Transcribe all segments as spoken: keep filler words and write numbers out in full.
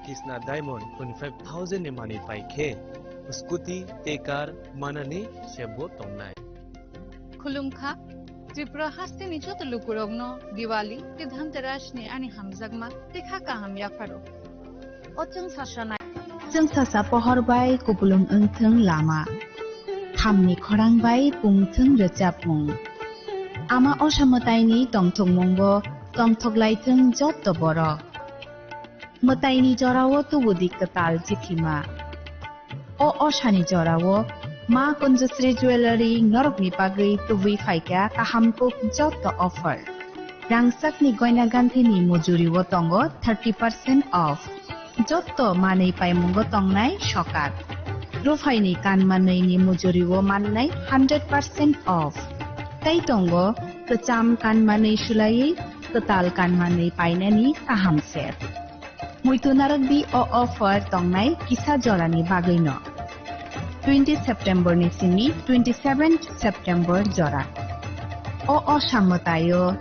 Kisna Diamond twenty five thousand ni manwi pai khe scooty tei car manani sebo tongnai. Khulumkha, Tripura hasteni joto lukurokno Diwali tei Dhanteras ni ani hamjakma tei kha kaham yapharo. O chwng sasa nai. Chwng sasa pohor bai kupulung wngthwng lama. Thamni khorang bai pungthwng rwchapmung. Ama osa mwtaini tongthokmungo tongthoklaithwng jotto borok. Mwtaini jorao tubudi kwtal chithima. O osani jorao Ma Kunjusri Jewellery norokni bagwi tubui phaikha kaham kuk jotto offer. Rangchakni goina ganthini mujurio tongo thirty percent off. Jotto manwi paimungo tongnai sokat. Ruphaini kanma nwini mujurio mannai hundred percent off. Tei tongo kwcham kanma nwi sulaiwi kwtal kanma nwi painani kaham set. Muitu narwkdi o offer tongnai kisa jorani bagwino. Twenty September ni simi twenty seven September jora. O osa mwtaio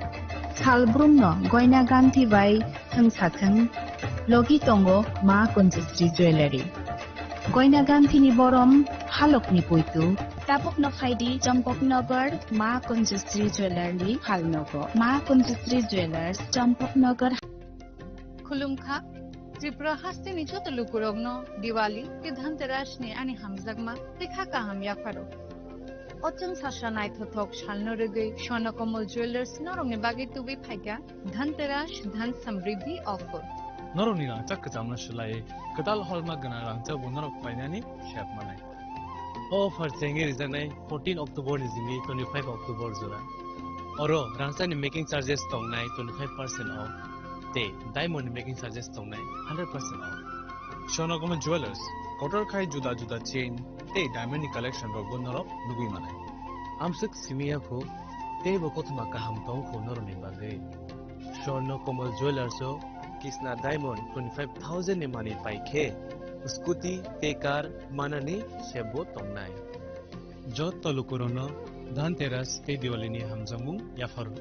salbrumno goina ganthi bai thwngsathwng logi tongo Ma Kunjusri Jewellery. Goina ganthini borom halokni puitu. Tabukno phaidi Champaknagar Ma Kunjusri Jewellery phalnogo. Ma Kunjusri Jewellers, Champaknagar. Khulumkha, Tripura hasteni joto lukurokno Diwali tei Dhanteras ni ani hamjakma tei kha kaham yapharo. O chwng sasa naithothok salno rwgwi Swarna Kamal Jewellers norokni bagwi tubui phaikha Dhanteras Dhan Samriddhi offer. Norokni rangchak kwchamno swlaiwi kwtal holma gwnang rangchak bo norok painani sep manai. O offer chengwi rijaknai fourteen October ni simi twenty five October jora. Oro rangchakni making charges tongnai twenty five percent off tei diamond ni making charges tongnai hundred percent off. Swarna Kamal Jewellers, kotor khai juda juda chain tei diamond ni collection rokbo norok nugwi manai. Amswk simi ya kho, teibo kothoma kaham tong kho norokni bagwi. Swarna Kamal Jewellers o Kisna Diamond twenty five thousand ni manwi pai khe scooty tei car manani sebo tongnai. Jotto lukurokno Dhanteras tei Diwali ni hamjakmung yapharo.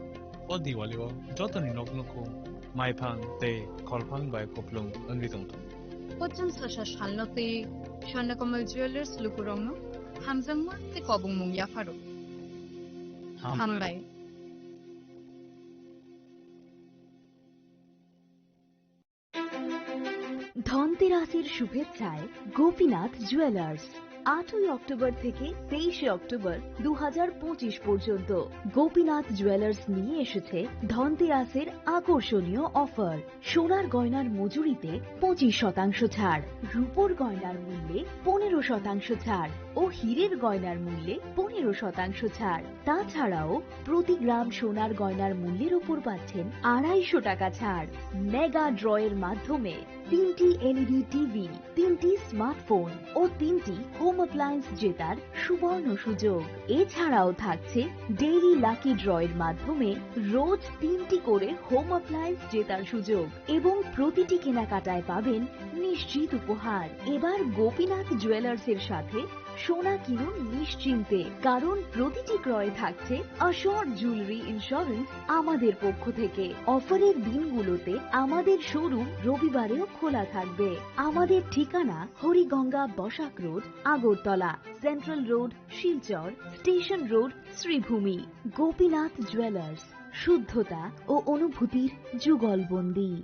O Diwali o jotoni nok nukhung maiphang tei kholphang bai kupulung wngwi tongthung. Pochwng sasa salno tei Swarna Kamal Jewellers lukurokno hamjakma tei kobongmung yapharo. Ham- Hambai. ধনতেরাসের শুভেচ্ছায় গোপীনাথ জুয়েলার্স। আটই অক্টোবর থেকে তেইশে অক্টোবর দু হাজার পঁচিশ পর্যন্ত গোপীনাথ জুয়েলার্স নিয়ে এসেছে ধনতেরাসের আকর্ষণীয় অফার। সোনার গয়নার মজুরিতে পঁচিশ শতাংশ ছাড়, রূপোর গয়নার মূল্যে পনেরো শতাংশ ছাড় ও হীরের গয়নার মূল্যে পনেরো শতাংশ ছাড়। তাছাড়াও প্রতি গ্রাম সোনার গয়নার মূল্যের উপর পাচ্ছেন আড়াইশো টাকা ছাড়। মেগা ড্রয়ের মাধ্যমে তিনটি এলইডি টিভি, তিনটি স্মার্টফোন ও তিনটি হোম অ্যাপ্লায়েন্স জেতার সুবর্ণ সুযোগ। এছাড়াও থাকছে ডেইলি লাকি ড্রয়ের মাধ্যমে রোজ তিনটি করে হোম অ্যাপ্লায়েন্স জেতার সুযোগ এবং প্রতিটি কেনাকাটায় পাবেন নিশ্চিত উপহার। এবার গোপীনাথ জুয়েলার্সের সাথে সোনা কিনুন নিশ্চিন্তে, কারণ প্রতিটি ক্রয়ে থাকছে অ্যাসিওরড জুয়েলারি ইন্স্যুরেন্স আমাদের পক্ষ থেকে। অফারের দিনগুলোতে আমাদের শোরুম রবিবারেও খোলা থাকবে। আমাদের ঠিকানা Hariganga Basak road, Agartala, central road, Silchar, station road, Sribhumi. Gopinath jewellers, শুদ্ধতা ও অনুভূতির যুগলবন্দী।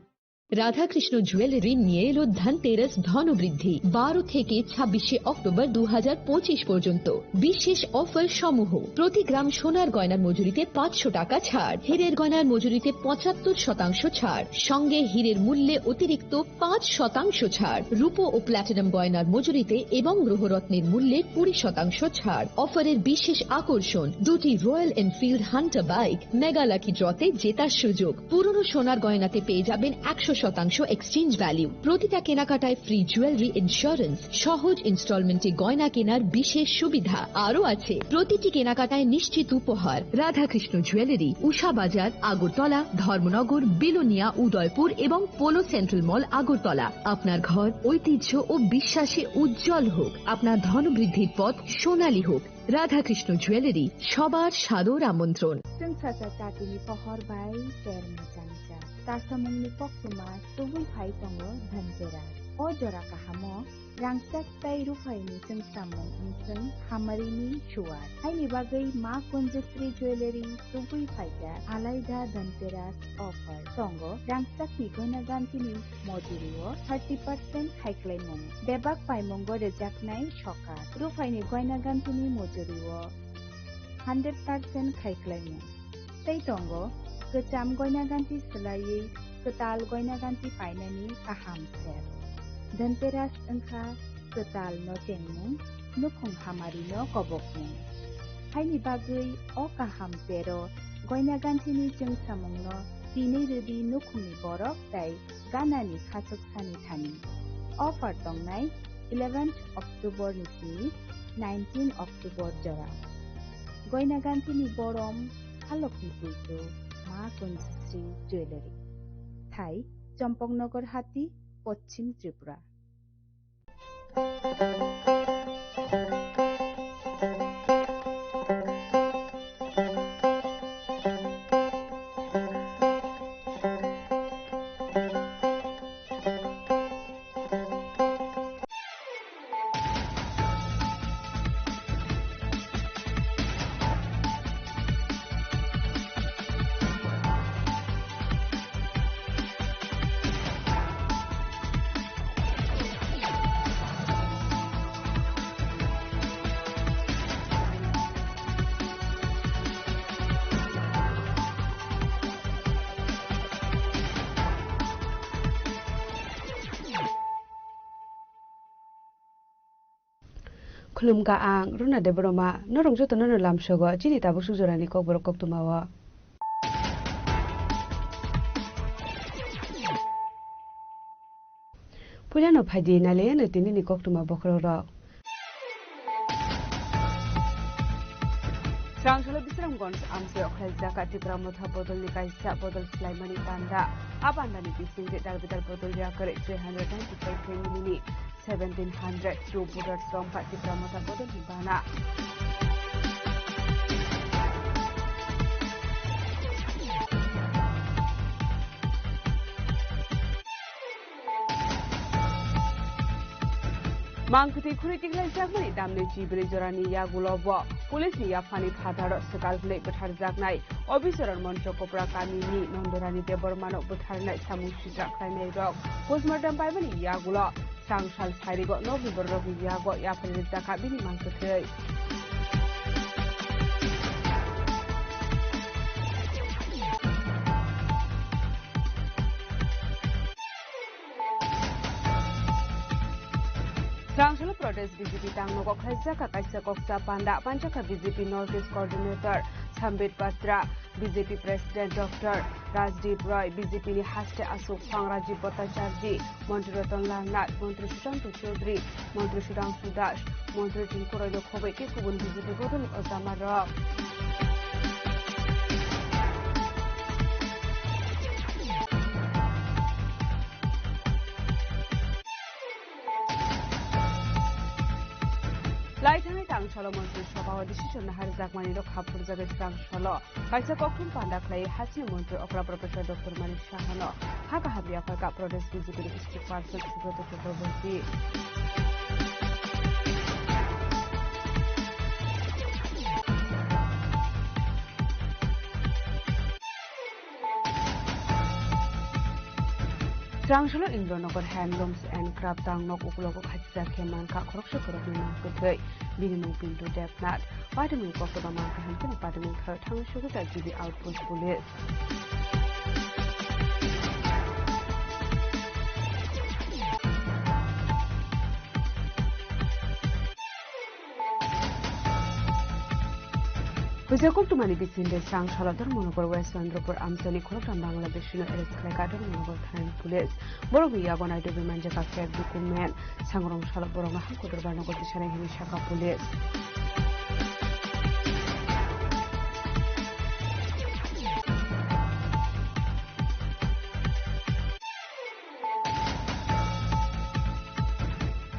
রাধাকৃষ্ণ জুয়েলারি নিয়ে এলো ধনতেরাস ধনবৃদ্ধি। বারো থেকে ছাব্বিশে অক্টোবর দু হাজার পঁচিশ পর্যন্ত বিশেষ অফার সমূহ: প্রতি গ্রাম সোনার গয়নার মজুরিতে পাঁচশো টাকা ছাড়, হীরের গয়নার মজুরিতে পঁচাত্তর শতাংশ ছাড়, সঙ্গে হীরের মূল্যে অতিরিক্ত পাঁচ শতাংশ ছাড়, রূপো ও প্ল্যাটিনাম গয়নার মজুরিতে এবং গ্রহরত্নের মূল্যে কুড়ি শতাংশ ছাড়। অফারের বিশেষ আকর্ষণ, দুটি royal Enfield Hunter bike, mega lucky ড্রতে জেতার সুযোগ। পুরনো সোনার গয়নাতে পেয়ে যাবেন একশো শতাংশ এক্সচেঞ্জ ভ্যালু। প্রতিটা কেনাকাটায় ফ্রি জুয়েলারি ইন্স্যুরেন্স, সহজ ইনস্টলমেন্টে গয়না কেনার বিশেষ সুবিধা। আরও আছে প্রতিটি কেনাকাটায় নিশ্চিত উপহার। রাধাকৃষ্ণ জুয়েলারি, উষা বাজার, আগরতলা, ধর্মনগর, বিলোনিয়া, উদয়পুর এবং পোলো সেন্ট্রাল মল, আগরতলা। আপনার ঘর ঐতিহ্য ও বিশ্বাসে উজ্জ্বল হোক, আপনার ধনবৃদ্ধির পথ সোনালী হোক। রাধাকৃষ্ণ জুয়েলারি, সবার সাদর আমন্ত্রণ। Chwng sasa chatini pohor bai ter mwchangcha. Kasamungni koktwma tubui phai tongo Dhanteras. O jora kahamo rangchak tei ruphaini chwngsamung wngthwng hamarini chuwar. Haini bagwi Ma Kunjasri Jewellery tubui phaikha alaida Dhanteras offer. Tongo rangchakni goina gantini mojurio thirty percent khaiklaimung. Bebak paimungo rwjaknai sokat. Ruphaini goina gantini mojurio hundred percent khaiklaimung. Tei tongo kwcham goina ganti swlaiwi kwtal goina ganti painani kaham ser. Dhanteras wngkha kwtal no chengmung, nukhung hamari no kobokmung. Haini bagwi o kaham sero goina gantini chwngsamung no tinwi rwdi nukhungni borok tei ganani khachuk sani thani. Offer tongnai eleventh October ni simi nineteen October jora. Goina gantini borom halokni puitu Ma Kunjasri Jewellery. Thai Champaknagar Hati, Poschim Tripura. Khulumkha ang Runa Debbarma, norok jotono no lamsogo chini tabuk suk jorani kokborok koktwmao. Puilano phaidi nailaiyano tinini koktwma bokhorokrok. Srangkhalo Bisramganj amchai okhlaijak Tipra Motha bodolni kaisa bodol swlaimani panda. A pandani bisingtwi darbidar bodol yakarwi three hundred ninety-five family ni seventeen hundred two voters romkha Tipra Motha bodolni bana. Mangkwtwi khuri tiklaijakmani damni chibrwi jorani yagulo bo police ni yaphani phataro swkal hwnwi bwtharjaknai Obicharan Moncho Kopra kamini Nondorani Debbarmano bwtharnai samung sitra khlainairok postmortem paimani yagulo srang sal sairigo nokni bororokni yago yaphari rijak kha bini mangkwthwi. Srangkhalo protest B J P tangnogo khlaijak kha kaisa kokcha panda, panjakha B J P North East Coordinator Sambit Patra, B J P President Doctor Rajdeep Roy, B J P ni haste aswk phang Rajiv Bhattacharjee, Montri Ratan Lal Nath, Montri Sushanta Chowdhury, Montri Sudhanshu Das, Montri Tinku Roy no khobwi tei kubun B J P bodolni ojamarok. Lai thangnai tang salo Montri Sabha o decision naharjakmani rok haphurjagwi srang salo kaisa kokthum panda khlai hasini Montri okra Professor Doctor Manik Saha no ha kaham yapharkha Pradesh B J P ni spokesperson Subrata Chakraborty. Srangkhalo Indranagar Handlooms and Craft tang nok ukulogo khachijak khe mankha khoroksa khoroknwi mangkwthwi. Bini mung Pintu Debnath. Patimung koktwma mankha hwn kheno patimung tharwi thangwi sugwi ta G B Outpost Police. Puja koktwmani bisingtwi srang salo Dharmanagar West Chandrapur amchaini khoroktham Bangladeshino arrest khlaikha Dharmanagar thanani police. Borokni yago naitugwi manjakha fake document. Sangrong salo borokno ha kotor barnogo tisanai hwnwi sakha police.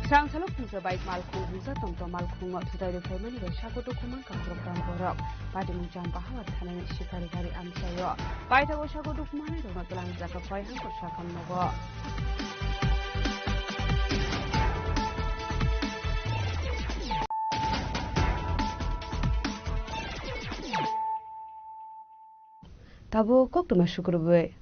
Srang salo phungsa bike malkhung hwnsa tomtom malkhungo thutai rwphaimani bai sago dukhu mankha khoroktham borok. Patimung Champahawar thanani Sikari gari amchaio. Paithago sago dukhu manwi rokno twlangjak kha Koihangkor sakam nogo. Tabuk koktwma sukrubwi.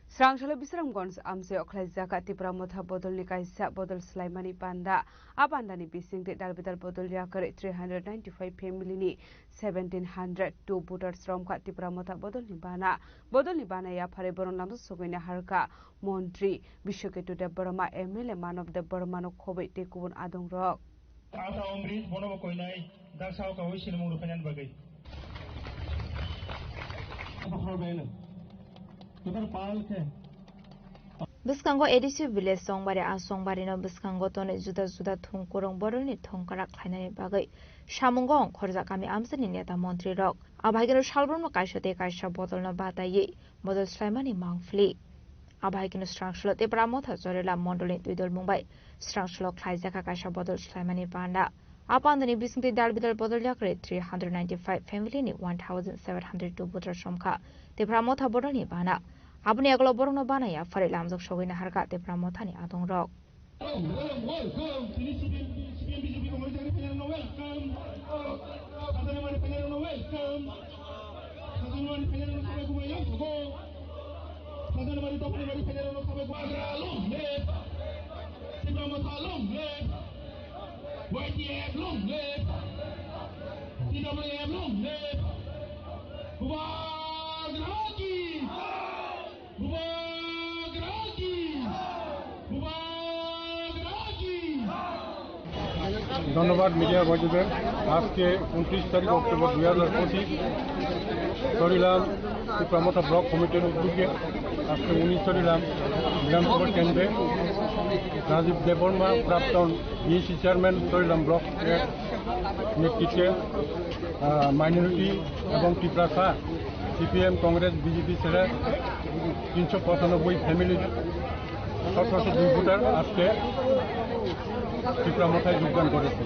Srangsalao Bisramganj amchaio khlaijak Tipra Motha bodolni kaisa bodol swlaimani panda. A pandani bisingtwi dalbidal bodol yakarwi three hundred ninety-five family ni seventeen hundred two voters romkha Tipra Motha bodolni bana. Bodolni bana yapharwi borok lamjak sogwina harkha montri Biswaketu Debbarma, M L A Manob Debbarmano khobwi tei kubun adongrok. Ata Omrit bonobo koinai daksa o kawi sinimung rwphainani bagwi. Bwskango A D C village Songbari, a Songbarino bwskango tonwi juda juda thung kwrwng bodolni thongkrak khlainani bagwi samungo ongkhorjak kami amchaini neta montrirok. Abo hai kheno salbrumno kaisa tei kaisa bodolno bataiwi bodol swlaimani mangphili. Abo hai kheno Srangsalao Tipra Motha Chorilam Mondolni twi dolmung bai Srangsalao khlaijakha kaisa bodol swlaimani panda. A pandani bisingtwi dalbidal bodol yakarwi three hundred ninety-five family ni one thousand seven hundred two voters romkha Tipra Motha bodolni bana. Aboni yagulo borokno bana yapharwi lamjak sogwina harkha Tipra Mothani adongrok. Welcome, welcome. Tini C P M, C P M, B J P, Congress, N D P, welcome. Welcome. Welcome. Hajar mari, dopani mari, phajar ono sabai. Bubagra long live. Tipra Motha long live. Y T F long live. T W F long live. Bubagra ki. Bubagra ki. Bubagra ki. ধন্যবাদ মিডিয়া বন্ধুদের। আজকে ঊনত্রিশ তারিখ অক্টোবর দুই হাজার পঁচিশ, চরিলাম টিপ্রা মথা ব্লক কমিটির উদ্যোগে আজকে উনিশ চরিলাম বিধানসভা কেন্দ্রে রাজীব দেববর্মা, প্রাক্তন বিএসি চেয়ারম্যান চরিলাম ব্লকের নেতৃত্বে, আহ, মাইনরিটি এবং টিপ্রাসা, সিপিএম, কংগ্রেস, বিজেপি ছেড়ে তিনশো পঁচানব্বই ফ্যামিলির সতেরোশো দুই ভোটার আজকে টিপ্রা মথায় যোগদান করেছে।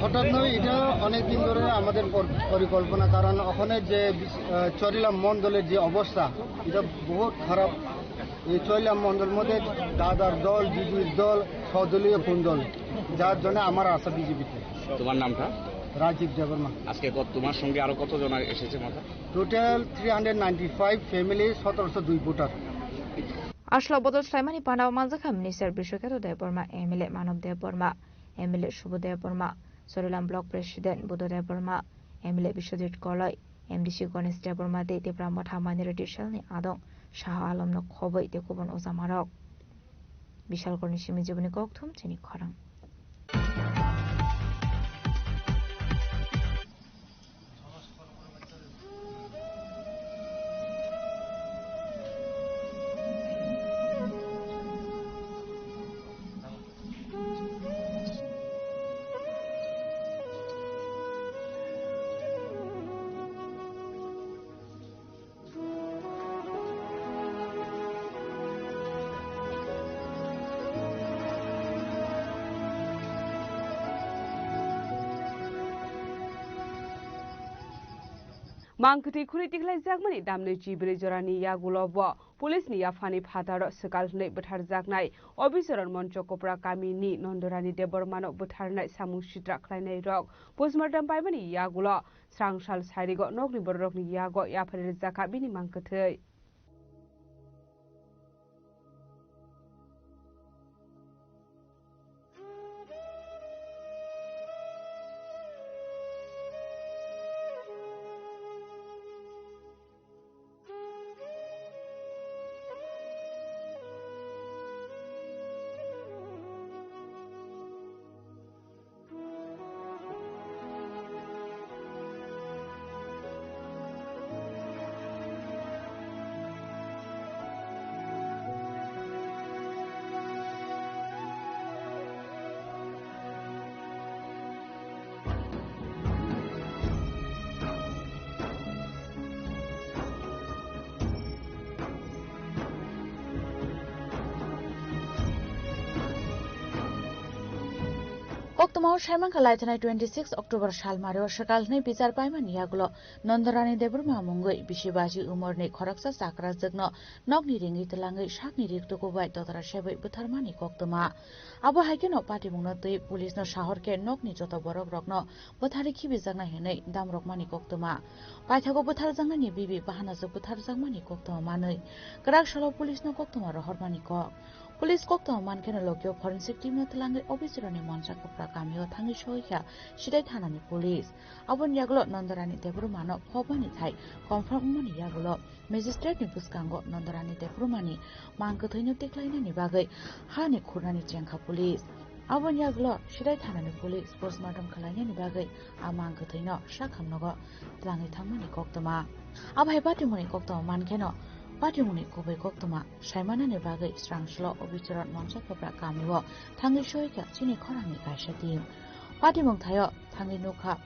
হঠাৎ নয়, এটা অনেক দিন ধরে আমাদের পর-, পরিকল্পনা, কারণ ওখানে যে বিশ-, আহ, চরিলাম মণ্ডলের যে অবস্থা, এটা বহুত খারাপ। এই চরিলাম মণ্ডল মধ্যে দাদার দল, জিজুর দল, সদলীয় কোন দল, যার জন্য আমার আশা বিজেপিতে। তোমার নামটা? রাজীব দেববর্মা। আজকে কত, তোমার সঙ্গে আরো কতজন এসেছে মাথা? Total three hundred ninety-five family, সতেরোশো দুই voter. Aswk bodol swlaimani panda o manjakha Minister Biswaketu Debbarma, M L A Manob Debbarma, M L A Subodh Debbarma, Chorilam Block President Buddha Debbarma, M L A Biswajit Koloi, M D C Ganesh Debbarma tei Tipra Motha Minority Cell ni adong Shah Alam no khobwi tei kubun ojamarok. Bishalkorni simi jiboni kokthum chini khorang. Mangkwthwi khuri tikhlaijakmani damnwi chibrwi jorani yagulo bo police ni yaphani phataro swkal hwnwi bwtharjaknai Obicharan Moncho Kopra kamini Nondorani Debbarmano bwtharnai samung sitra khlainairok postmortem paimani yagulo Srangsal sairigo nokni bororokni yago yaphari rijak kha bini mangkwthwi. Koktwmao saimankha laithanai twenty six October salmario swkal hwnwi bichar paimani yagulo Nandorani Debbarma mungwi bisi baji umorni khoroksa chakrajwkno nokni ringwi twlangwi sakni riktuku bai dotara sebwi butharmani koktwma. Abo hai kheno patimungno twi police no sahor khe nokni joto borok rokno bwtharwi khibijaknai hwnwi damrokmani koktwma. Paithago bwtharjaknani bibi bahanajwk bwtharjakmani koktwma manwi kwrak salo police no koktwma rohormani kok. Police koktwma mankheno lokyo forensic team no twlangwi officer rokni monsa kwpra kamio thangwi sohikha Sidai thanani police. Aboni yagulo Nandorani Debbarmano phobmani thai confirm wngmani yagulo magistrate ni bwskango Nandorani Debbarmani mang kwthwino tiklainani bagwi hani khurnani chengkha police. Aboni yagulo Sidai thanani police postmortem khwlainani bagwi a mang kwthwino sakhamnogo twlangwi thangmani koktwma. Abo hai patimungni koktwma mankheno patimungni kubui koktwma saimanani bagwi srangslo officer rok monsa kwpra kamio thangwi sohikha chini khorangni kaisa team. Patimung thaio thangwi nukha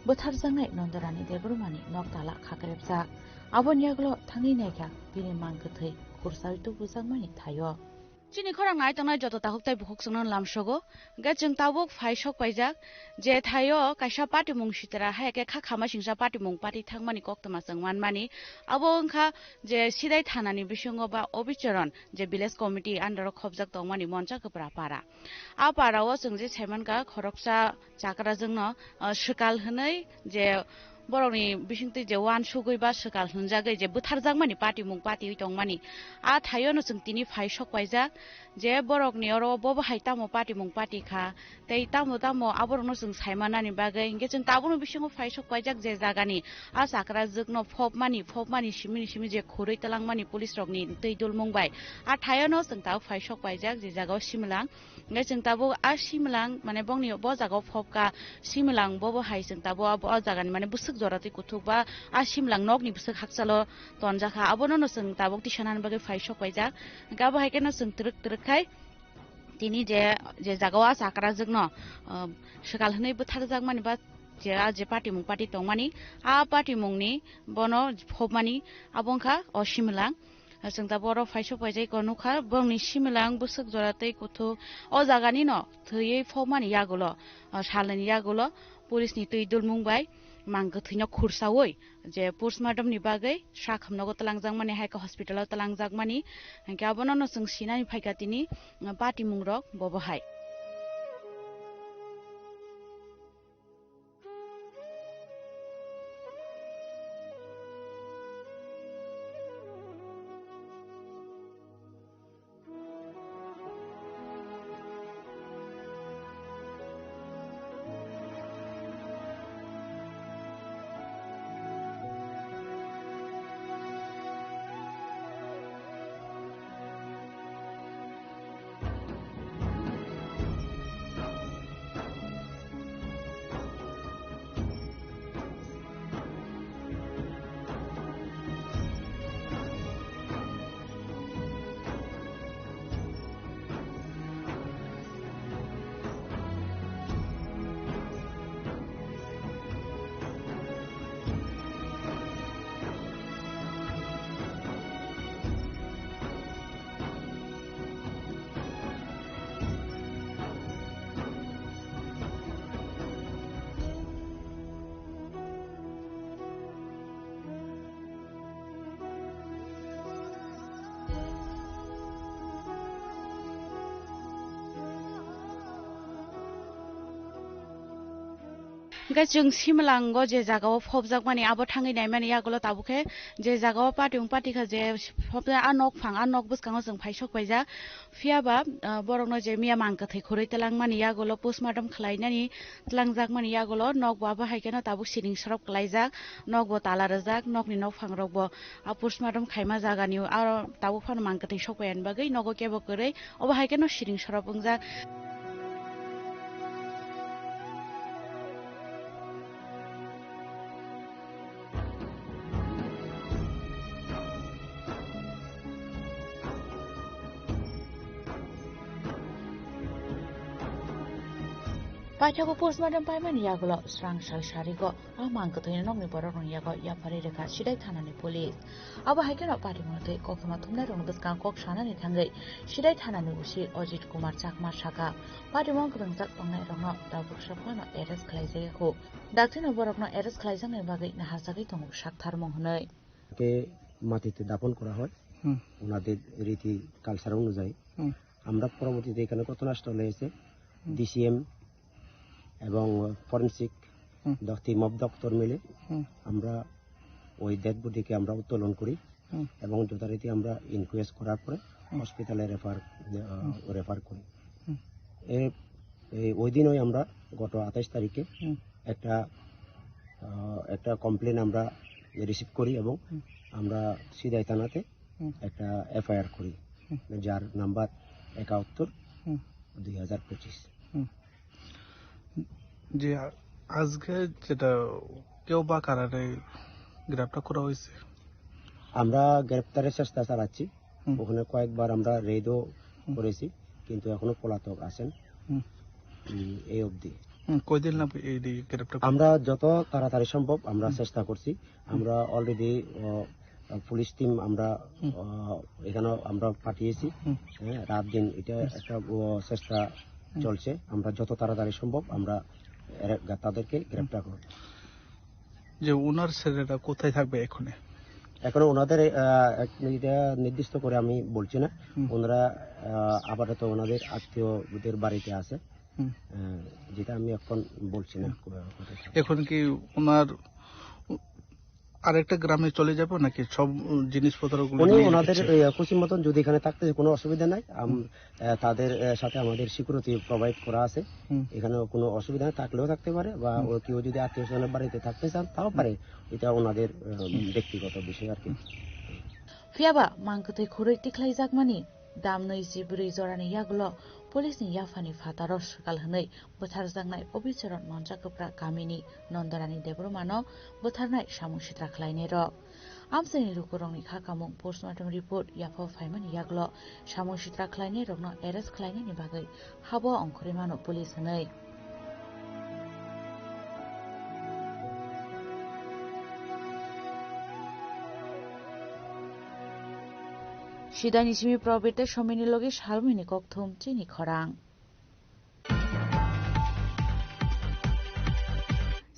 bwtharjaknai Nandorani Debbarmani nok tala khakrepjak. Aboni yagulo thangwi naikha bini mang kwthwi khursawi tubujakmani thaio. Chini khorang nai tongnai joto takhuk tei bukhuk chwngno lamsogo. Hwnkhe chwng tabuk phai sok paijak je thaio kaisa patimung sitra hai khe kha khama singsa patimung pati thangmani koktwma chwng manmani. Abo wngkha je Sidai thanani bisingo ba Obichoron je village committee under o khobjak tongmani Moncha Kwpra para. A para o chwng je saimankha khoroksa chakrajwkno, ah, swkal hwnwi je borokni bisingtwi je uansugwi ba swkal hwnjagwi je bwtharjakmani patimung patiwi tongmani. A thaiono chwng tini phai sok paijak je borokni oro bo bo hai tamo patimung pati kha, tei tamo tamo aborokno chwng saimanani bagwi. Hinkhe chwng tabukno bisingo phai sok paijak je jagani a chakrajwkno phobmani, phobmani simi ni simi je khurui twlangmani police rokni twi dulmung bai. A thaiono chwng tabuk phai sok paijak je jagao Similang. Hingke chwng tabuk a Similang, mane, bongni bo jaga o phobka Similang, bo bo hai chwng tabuk abo o jaga ni, mane, bwswk jora twi kuthuk ba a Similang nok ni bwswk hakchalo tonjakha, abono no chwng tabuk tisanani bagwi phai sok paijak. Hingke abo hai khe no chwng twrwk twrwk khai tini je, je jaga o a chakrajwk no, um, swkal hwnwi bwtharjak mani ba je, a je patimung pati tongmani, a patimung ni bono phobmani abo wngkha o Similang. Chwng tabuk oro phai sok paijak, eko nukha borokni Similang bwswk jora tei kuthuk. O jaga ni no thwiwi phobmani yagulo, o salnwini yagulo police ni twi dulmung bai mang kwthwino khursaui je postmortem ni bagwi sakhamnogo twlangjakmani, hai khe hospital o twlangjakmani. Hinkhe abono no chwng sinani phaikha tini, patimung rok bobo hai. Hingke chwng Similango je jaga o phobjakmani abo thangwi naimani yagulo tabuk khe je jaga o patimung pati kha je phobjak a nok phang a nok bwskango chwng phai sok paijak. Phiya ba, ah, borokno je miya mang kwthwi khurui twlangmani yagulo postmortem khlainani twlangjakmani yagulo nokbo abo hai kheno tabuk siring sorop kwlaijak, nokbo tala rwjak, nokni nokphang rokbo a postmortem khaima jagani aro tabuk phano mang kwthwi sok paiyani bagwi nogo kebo kwrwi obo hai kheno siring sorop wngjak. Paithakgo postmortem paimani yagulo srang sal sarigo a mang kwthwini nokni borokni yago yapharwi rwkha Sidai thanani police. Abo hai kheno patimung twi koktwma thumnairokni bwskang kok sanani thangwi Sidai thanani O C Ajit Kumar Chakma sakha, patimung kwrwngjak tongnairokno tabuk sophano arrest khlaijak ya khu. Dakti no borokno arrest khlaijaknai bagwi naharjagwi tongo saktharmung hwnwi. কে মাটিতে দাফন করা হয়। হুম। ওনাদের রীতি কালচার অনুযায়ী। হুম। আমরা পরবর্তীতে এখানে ঘটনাস্থলে এসে হুম। ডিসিএম এবং ফরেন্সিক হুম। দ-, টিম অফ ডক্টর মিলে হুম। আমরা ওই ডেড বডিকে আমরা উত্তোলন করি হুম। এবং যথারীতি আমরা ইনকোয়েস্ট করার পরে হুম। হসপিটালে রেফার, আহ, হুম। রেফার করি। হুম। এ, এই ওই দিনই আমরা গত আঠাশ তারিখে হুম। একটা, আহ, একটা কমপ্লেন আমরা রিসিভ করি এবং হুম। আমরা সিদাই থানাতে হুম। একটা এফআইআর করি, হুম। যার নাম্বার একাত্তর হুম। দুই হাজার পঁচিশ। হুম। জি, আ-, আজকে যেটা কেউ বা কারারে গ্রেপ্তার করা হয়েছে? আমরা গ্রেপ্তারের চেষ্টা চালাচ্ছি। হুম। ওখানে কয়েকবার আমরা রেডও হুম। করেছি, কিন্তু এখনো পলাতক আছেন। হুম। উম, এই অবধি। হুম, কয়দিন লাগবে এই ডি-, গ্রেপ্তার করতে? আমরা যত তাড়াতাড়ি সম্ভব আমরা হুম। চেষ্টা করছি। হুম। আমরা অলরেডি, আহ, পুলিশ টিম আমরা, হুম। আহ, এখানে আমরা পাঠিয়েছি। হুম। হ্যাঁ, রাত দিন এটা হুম। একটা, আহ, চেষ্টা হুম। চলছে। আমরা যত তাড়াতাড়ি সম্ভব আমরা এরা-, তাদেরকে হুম। গ্রেপ্তার করব। যে ওনার ছেলেরা কোথায় থাকবে এখনে? এখনো ওনাদের, আহ, এক-, এটা নির্দিষ্ট করে আমি বলছি না। হুম। ওনারা, আহ, আপাতত ওনাদের আত্মীয়দের বাড়িতে আছে। হুম। আহ, যেটা আমি এখন বলছি না, হুম। কোথায় থাকবে। এখন কি ওনার আরেকটা গ্রামে চলে যাবে নাকি সব জিনিসপত্রগুলো উনি নিয়ে ওনাদের, রেখেছে? এই, খুশি মতন যদি এখানে থাকতে কোনো অসুবিধা নাই। আম-, হুম। আহ, তাদের, আহ, সাথে আমাদের সিকিউরিটি প্রোভাইড করা আছে। হুম। এখানে কোনো অসুবিধা নেই, থাকলেও থাকতে পারে বা হুম। ও কেউ যদি আত্মীয় স্বজনের বাড়িতে থাকতে চান, তাও হুম। পারে। এটা ওনাদের, আহ, হুম। ব্যক্তিগত বিষয় আর কি। হুম। Phiya ba mang kwthwi khurwi tikhlaijakmani damnwi chibrwi jorani yagulo police ni yaphani phataro swkal hwnwi bwtharjaknai Obichoro Nonjakwpra kamini Nondorani Debbarmano bwtharnai samung sitra khlainairok. Amchaini lukurokni kha kamung postmortem report yaphao phaimani yagulo samung sitra khlainairokno arrest khlainani bagwi habo ongkhorwi mano police hwnwi. Sidani simi Probit tei Somini logi salmini kokthum chini khorang.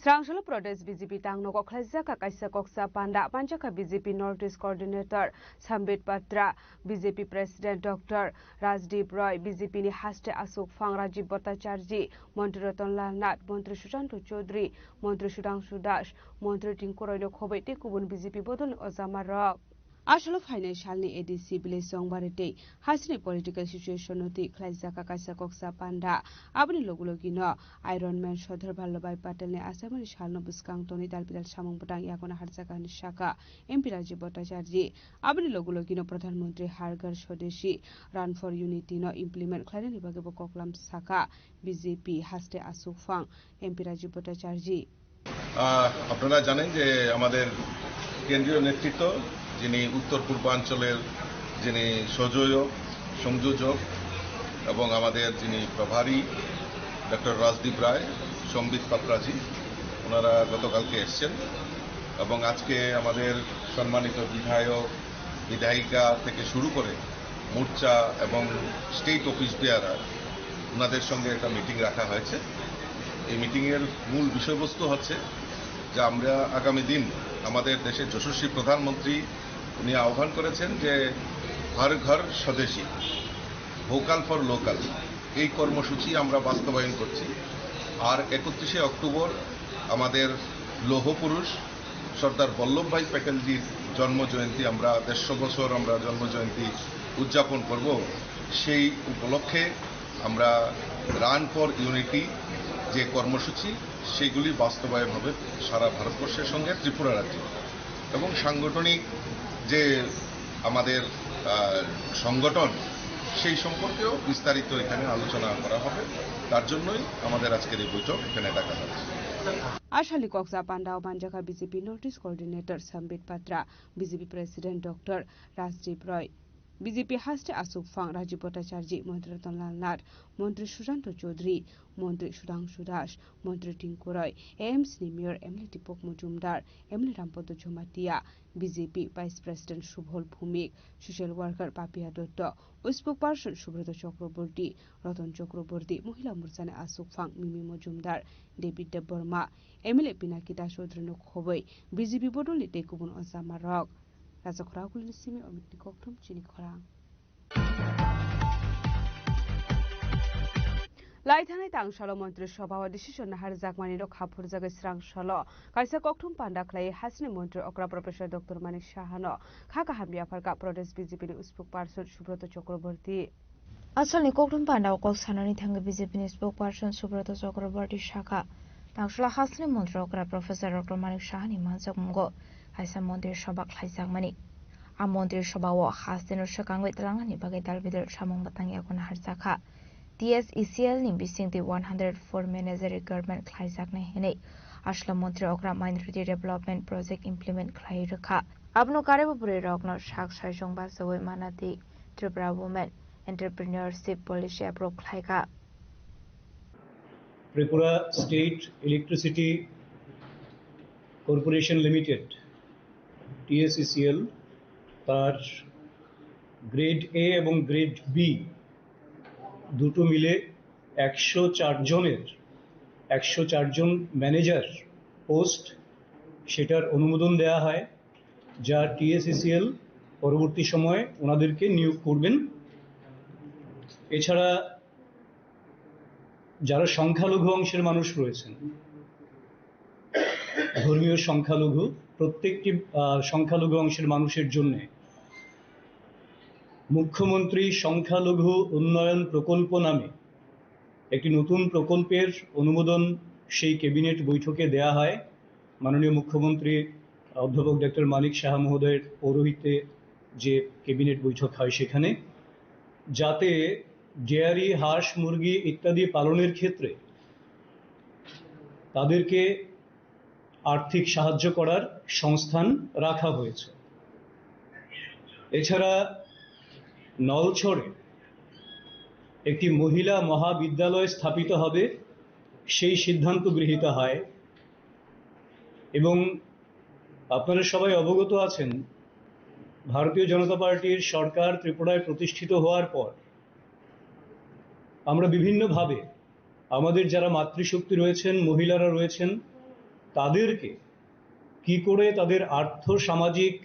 Srangsalu Pradesh B J P tangno kokhlaijak kaisa koksa panda panjakha B J P North East Coordinator Sambit Patra, B J P President Doctor Rajdeep Roy, B J P ni haste aswk phang Rajiv Bhattacharjee, Montri Ratan Lal Nath, Montri Sushanta Chowdhury, Montri Sudhanshu Das, Montri Tinku Roy no khobwi tei kubun B J P bodolni ojama rok. Aswk phainai salni A D C village Chongbari tei hasteni political situation no twi khlaijak kaisa koksa panda. Aboni logi logi no Iron Man Sardar Vallabhbhai Patel ni achaimani salno bwskang tonwi dal bidal samung bwtang yago naharjak hwnwi sakha M P Rajiv Bhattacharjee. Aboni logi logi no Pradhan Mantri Har Ghar Swadeshi Run for Unity no implement khlainani bagwi bo koklam sakha. B J P haste aswk phang M P Rajiv Bhattacharjee. আহ, আপনারা জানেন যে আমাদের কেন্দ্রীয় নেতৃত্ব, যিনি উত্তর পূর্বাঞ্চলের যিনি সহযোগ, সংযোজক এবং আমাদের যিনি প্রভারী ডক্টর রাজদীপ রায়, সম্বিত পাত্রাজি, ওনারা গতকালকে এসছেন এবং আজকে আমাদের সম্মানিত বিধায়ক, বিধায়িকা থেকে শুরু করে মোর্চা এবং স্টেট অফিস বেয়ারার, ওনাদের সঙ্গে একটা মিটিং রাখা হয়েছে। এই মিটিংয়ের মূল বিষয়বস্তু হচ্ছে যে আমরা আগামী দিন আমাদের দেশের যশস্বী প্রধানমন্ত্রী উনি আহ্বান করেছেন যে হর ঘর স্বদেশী, ভোকাল ফর লোকাল, এই কর্মসূচি আমরা বাস্তবায়ন করছি। আর একত্রিশে অক্টোবর আমাদের লৌহ পুরুষ সর্দার বল্লভভাই প্যাটেলজির জন্ম জয়ন্তী, আমরা দেড়শো বছর আমরা জন্ম জয়ন্তী উদযাপন করব। সেই উপলক্ষে আমরা রান ফর ইউনিটি যে কর্মসূচি, সেগুলি বাস্তবায়ন হবে সারা ভারতবর্ষের সঙ্গে ত্রিপুরা রাজ্যে। এবং সাংগঠনিক যে আমাদের, আহ, সংগঠন, সেই সম্পর্কেও বিস্তারিত এখানে আলোচনা করা হবে। তার জন্যই আমাদের আজকের এই বৈঠক এখানে ডাকা হয়েছে। Aswkni koksa panda o manjakha B J P North East Coordinator Sambit Patra, B J P President Doctor Rajdeep Roy. B J P haste aswk phang Rajiv Bhattacharjee, Montri Ratan Lal Nath, Montri Sushanta Chowdhury, Montri Sudhangshu Das, Montri Tinku Roy, A M C ni Mayor M L A Deepak Majumdar, M L A Rampada Jamatia, B J P Vice President Subhol Bhumik, Social Worker Papiya Dutta, Spokesperson Subrata Chakraborty, Ratan Chakraborty, Mohila Morchani aswk phang Mimi Majumdar, David Debbarma, M L A Pinaki Das Chowdhury no khobwi B J P bodolni tei kubun ojamarok. Rajakhora Kulni simi Omitni kokthum chini khorang. Lai thanai tang salo Montri Sabha o decision naharjakmani no khaphurjagwi srang salo kaisa kokthum panda khlai hasini Montri okra Professor Doctor Manik Saha no kha kaham yapharkha Pradesh B J P ni spokesperson Subrata Chakraborty. Asalni kokthum panda o kok sanani thangwi B J P ni spokesperson Subrata Chakraborty sakha, tangsala hasini Montri okra Professor Doctor Manik Saha ni manjakmungo kaisa Montri Sabha khlaijakmani. A Montri Sabha o hasteno swkangwi twlangnani bagwi dal bidal samung bwtang yago naharjakha. T S E C L ni bisingtwi one hundred four manager recruitment khlaijaknai hinwi Asla Montri okra Minority Development Project implement khlai rwkha. Abono karwi bwrwi rokno sak saichung bachawi manati Tripura Women Entrepreneurship Policy approve khlaikha. Tripura State Electricity Corporation Limited, T S E C L, তার grade A এবং grade B দুটো মিলে একশো চার জনের, একশো চার জন manager post, সেটার অনুমোদন দেয়া হয়, যা টিএসইসিএল পরবর্তী সময়ে ওনাদেরকে নিয়োগ করবেন। এছাড়া যারা সংখ্যালঘু অংশের মানুষ রয়েছেন, ধর্মীয় সংখ্যালঘু, প্রত্যেকটি আহ, সংখ্যালঘু অংশের মানুষের জন্য মুখ্যমন্ত্রী সংখ্যালঘু উন্নয়ন প্রকল্প নামে একটি নতুন প্রকল্পের অনুমোদন সেই ক্যাবিনেট বৈঠকে দেয়া হয়। মাননীয় মুখ্যমন্ত্রী অধ্যাপক ডক্টর মানিক সাহা মহোদয়ের পৌরোহিত্যে যে ক্যাবিনেট বৈঠক হয়, সেখানে যাতে ডেয়ারি, হাঁস, মুরগি ইত্যাদি পালনের ক্ষেত্রে তাদেরকে আর্থিক সাহায্য করার সংস্থান রাখা হয়েছে। এছাড়া নলছড়ে একটি মহিলা মহাবিদ্যালয় স্থাপিত হবে, সেই সিদ্ধান্ত গৃহীত হয়। এবং আপনারা সবাই অবগত আছেন, ভারতীয় জনতা পার্টির সরকার ত্রিপুরায় প্রতিষ্ঠিত হওয়ার পর আমরা বিভিন্নভাবে আমাদের যারা মাতৃশক্তি রয়েছেন, মহিলারা রয়েছেন, তাদেরকে কি করে তাদের আর্থ সামাজিক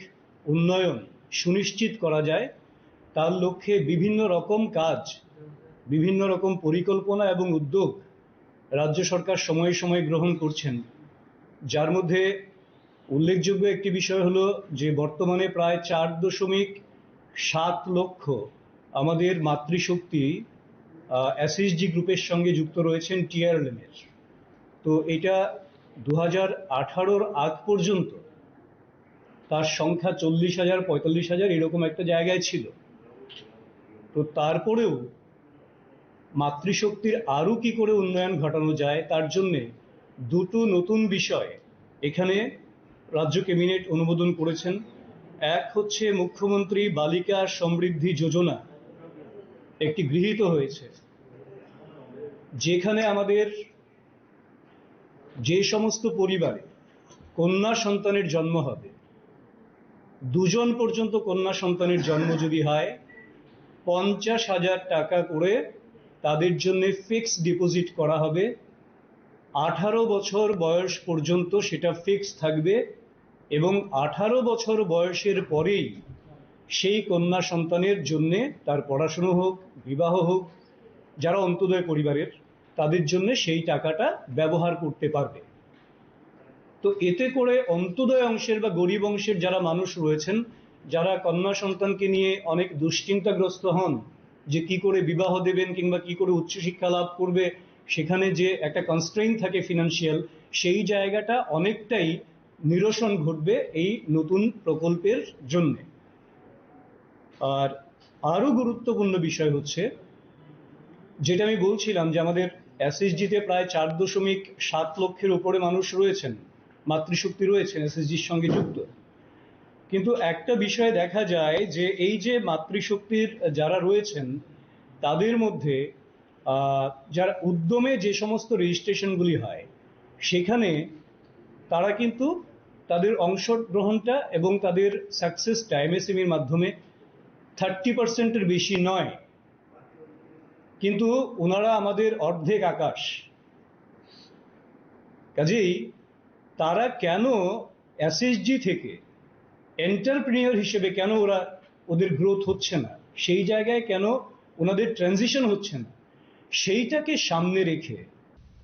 উন্নয়ন সুনিশ্চিত করা যায়, তার লক্ষ্যে বিভিন্ন রকম কাজ, বিভিন্ন রকম পরিকল্পনা এবং উদ্যোগ রাজ্য সরকার সময়ে সময়ে গ্রহণ করছেন, যার মধ্যে উল্লেখযোগ্য একটি বিষয় হলো যে বর্তমানে প্রায় চার দশমিক সাত লক্ষ আমাদের মাতৃশক্তি এসএইচজি গ্রুপের সঙ্গে যুক্ত রয়েছেন টিআরএলএম এর। তো এটা দু হাজার আঠারোর আগ পর্যন্ত তার সংখ্যা চল্লিশ হাজার, পঁয়তাল্লিশ হাজার এরকম একটা জায়গায় ছিল। তো তারপরেও মাতৃশক্তির আরও কি করে উন্নয়ন ঘটানো যায়, তার জন্যে দুটো নতুন বিষয় এখানে রাজ্য ক্যাবিনেট অনুমোদন করেছেন। এক হচ্ছে মুখ্যমন্ত্রী বালিকা সমৃদ্ধি যোজনা, একটি গৃহীত হয়েছে, যেখানে আমাদের যে সমস্ত পরিবারে কন্যা সন্তানের জন্ম হবে, দুজন পর্যন্ত কন্যা সন্তানের জন্ম যদি হয়, পঞ্চাশ হাজার টাকা করে তাদের জন্য ফিক্সড ডিপোজিট করা হবে। আঠারো বছর বয়স পর্যন্ত সেটা ফিক্সড থাকবে এবং আঠারো বছর বয়সের পরেই সেই কন্যা সন্তানের জন্যে তার পড়াশুনো হোক, বিবাহ হোক, যারা অন্ত্যোদয় পরিবারের, তাদের জন্য সেই টাকাটা ব্যবহার করতে পারবে। তো এতে করে অন্ত্যোদয় অংশের বা গরিব অংশের যারা মানুষ রয়েছেন, যারা কন্যা সন্তানকে নিয়ে অনেক দুশ্চিন্তাগ্রস্ত হন যে কি করে বিবাহ দেবেন কিংবা কি করে উচ্চশিক্ষা লাভ করবে, সেখানে যে একটা কনস্ট্রেইন থাকে ফিনান্সিয়াল, সেই জায়গাটা অনেকটাই নিরসন ঘটবে এই নতুন প্রকল্পের জন্য। আর আরও গুরুত্বপূর্ণ বিষয় হচ্ছে, যেটা আমি বলছিলাম, যে আমাদের এসএইচজিতে প্রায় চার দশমিক সাত লক্ষের উপরে মানুষ রয়েছেন, মাতৃশক্তি রয়েছেন এসএইচজির সঙ্গে যুক্ত। কিন্তু একটা বিষয় দেখা যায় যে এই যে মাতৃশক্তির যারা রয়েছেন, তাদের মধ্যে আহ, যারা উদ্যমে যে সমস্ত রেজিস্ট্রেশনগুলি হয়, সেখানে তারা কিন্তু তাদের অংশগ্রহণটা এবং তাদের সাকসেসটা এমএসএমইর মাধ্যমে থার্টি পার্সেন্টের বেশি নয়। কিন্তু ওনারা আমাদের অর্ধেক আকাশ। কাজেই তারা কেন এসএইচজি থেকে এন্টারপ্রেনিয়র হিসেবে কেন ওরা, ওদের গ্রোথ হচ্ছে না, সেই জায়গায় কেন ওনাদের ট্রানজিশন হচ্ছে না, সেইটাকে সামনে রেখে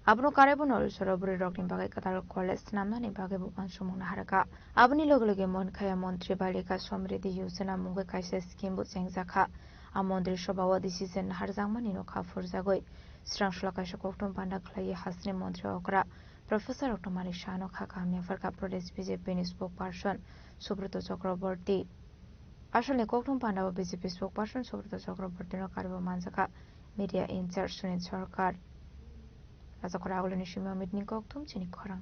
Abono karaibo Norisora bwrwi rokni bagwi kwtal college swnamnani bagwi bo uansukmung naharkha. Aboni loge loge Monkha ya Montri Balika Samriddhi Yojana mungwi kaisa scheme bo chengjakha. A Montri Sabha o decision naharjakmani no kha phurjagwi. Srangsola kaisa kokthum panda khlaiwi hasteni Montri okra Professor Dr. Manik Saha no kha kaham yapharkha Pradesh B J P ni spokesperson Subrata Chakraborty. Asolni kokthum panda o B J P spokesperson Subrata Chakraborty no karwi manjakha media in charge Sunil Sarkar. Rajakhor Agulini Sima Mitni kokthum chini khorang.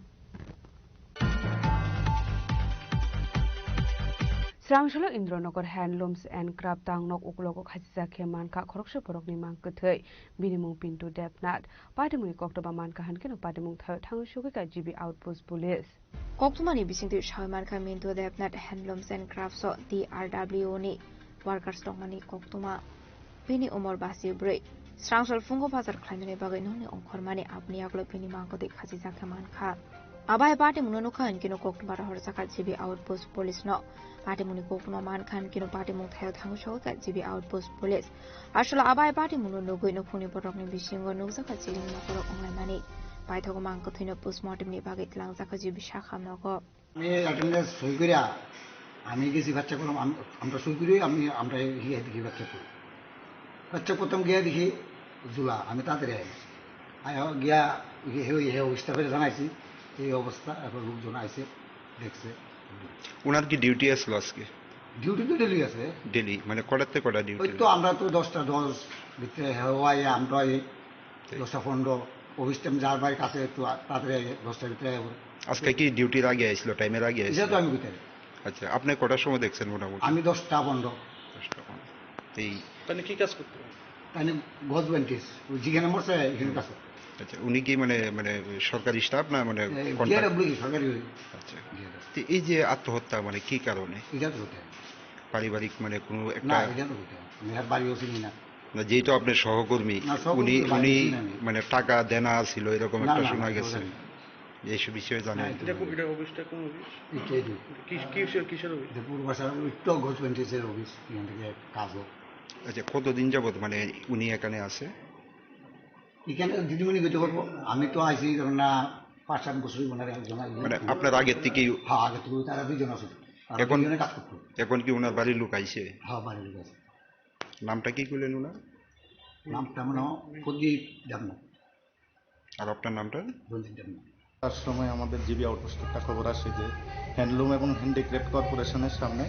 Srangsalo Indranagar Handlooms and Craft tangnok uklogo khachijak khe mankha khoroksa borokni mang kwthwi. Bini mung Pintu Debnath. Patimungni koktwma mankha hwnkhe no patimung thaio thangwi sugwikha G B Outpost Police. Koktwmani bisingtwi sawi mankha Mintu Debnath Handlooms and Crafts o T R W ni workers tongmani koktwma. Bini umor basi bwrwi. Srangsal phungo bazar khlainani bagwi nokni ongkhormani aboni yagulo bini mangkwtwi khachijak khe mankha. Abai patimungno nukha hinkhe no koktwma rohorjakha G B Outpost Police no. Patimungni koktwma mankha hinkhe no patimung thaio thangwi sogwikha G B Outpost Police. Aswla abai patimungno nugwi nukhungni borokni bisingo nukjakha chiring nokorok wnglaimani. Paithago mang kwthwino postmortemni bagwi twlangjakha G B sakha nogo. আমি অ্যাটেন্ডেন্স সই করিয়া আমি গেছি বাচ্চা করলাম, আম-, আমরা সই করি, আমি, আমরা গিয়ে দেখি বাচ্চা করি। বাচ্চা প্রথম গিয়ে দেখি ঝুলা, আমি তাড়াতাড়ি আই। আই হ-, গিয়া হে, হে, হে স্টাফের জানাইছি এই অবস্থা, এখন লোকজন আইছে, দেখছে। ওনার কি ডিউটি আসলো আজকে? ডিউটি তো ডেলি আছে। ডেলি, মানে কটার থেকে কটা ওই ডিউটি? তো আমরা তো দশটা দশ ভিতরে হওয়ায় আমরা এই ঠিক। দশটা পনেরো, অফিস টাইম যার বাড়ির কাছে একটু আ-, তাড়াতাড়ি আই, দশটার ভিতরে আই। আজকে কি ডিউটির আগে আইছিল, টাইমের আগে এটা আইছিল? তো আমি বুঝতে পারি। আচ্ছা, আপনি কটার সময় দেখছেন মোটামুটি? আমি দশটা পনেরো। দশটা পনেরো। এই তাহলে কি কাজ করতে হবে? তাহলে গভর্নমেন্ট, ওই যেখানে মরছে, এখানে কাজ করতে হবে। আচ্ছা, উনি কি মানে, মানে সরকারি স্টাফ না মানে এই কন্ট্রাক্ট? ডিআরডব্লিউ সরকারি ওই। আচ্ছা। ডিআরডব্লিউ। তো এই যে আত্মহত্যা মানে কি কারণে? এটা তো হতে হবে। পারিবারিক মানে কোনো একটা না, এটা তো হতে হবে। আমি আর বাড়িও চিনি না। না, যেহেতু আপনার সহকর্মী, না, সহকর্মী উনি, বাড়িও উনি চিনি না আমি। মানে টাকা দেনা ছিল, এরকম না, একটা না, শোনা না, গেছে। ওটা না। এইসব বিষয়ে জানেন? না, এটা এটা কো-, এটা অফিসটা কোন অফিস? এটা, এটা। কি, কিসের, কিসের অফিস? এটা পূর্বাশা, ওই তো গভর্নমেন্টের অফিস, এখান থেকে কাজ হোক। আচ্ছা, কতদিন যাবত মানে উনি এখানে আছে? এখানে দিদিমণি গতি করবো, আমি তো আইছি ধরো না পাঁচ সাত বছরই ওনার একজন আইলেন। মানে আপনার আগের থেকেই? হ্যাঁ, আগে থেকে তারা দুইজন আছে। তারা এখন, দুইজনে কাজ করতো। এখন কি ওনার বাড়ির লোক আইছে? হ্যাঁ, বাড়ির লোক আছে। নামটা কি করলেন ওনার? নামটা মনে হয় প্রদীপ দেবনাথ। আর আপনার নামটা? রঞ্জিত দেবনাথ। তার সময় আমাদের জিবি আউটপোস্টে একটা খবর আসে যে হ্যান্ডলুম এবং হ্যান্ডিক্রাফট কর্পোরেশনের সামনে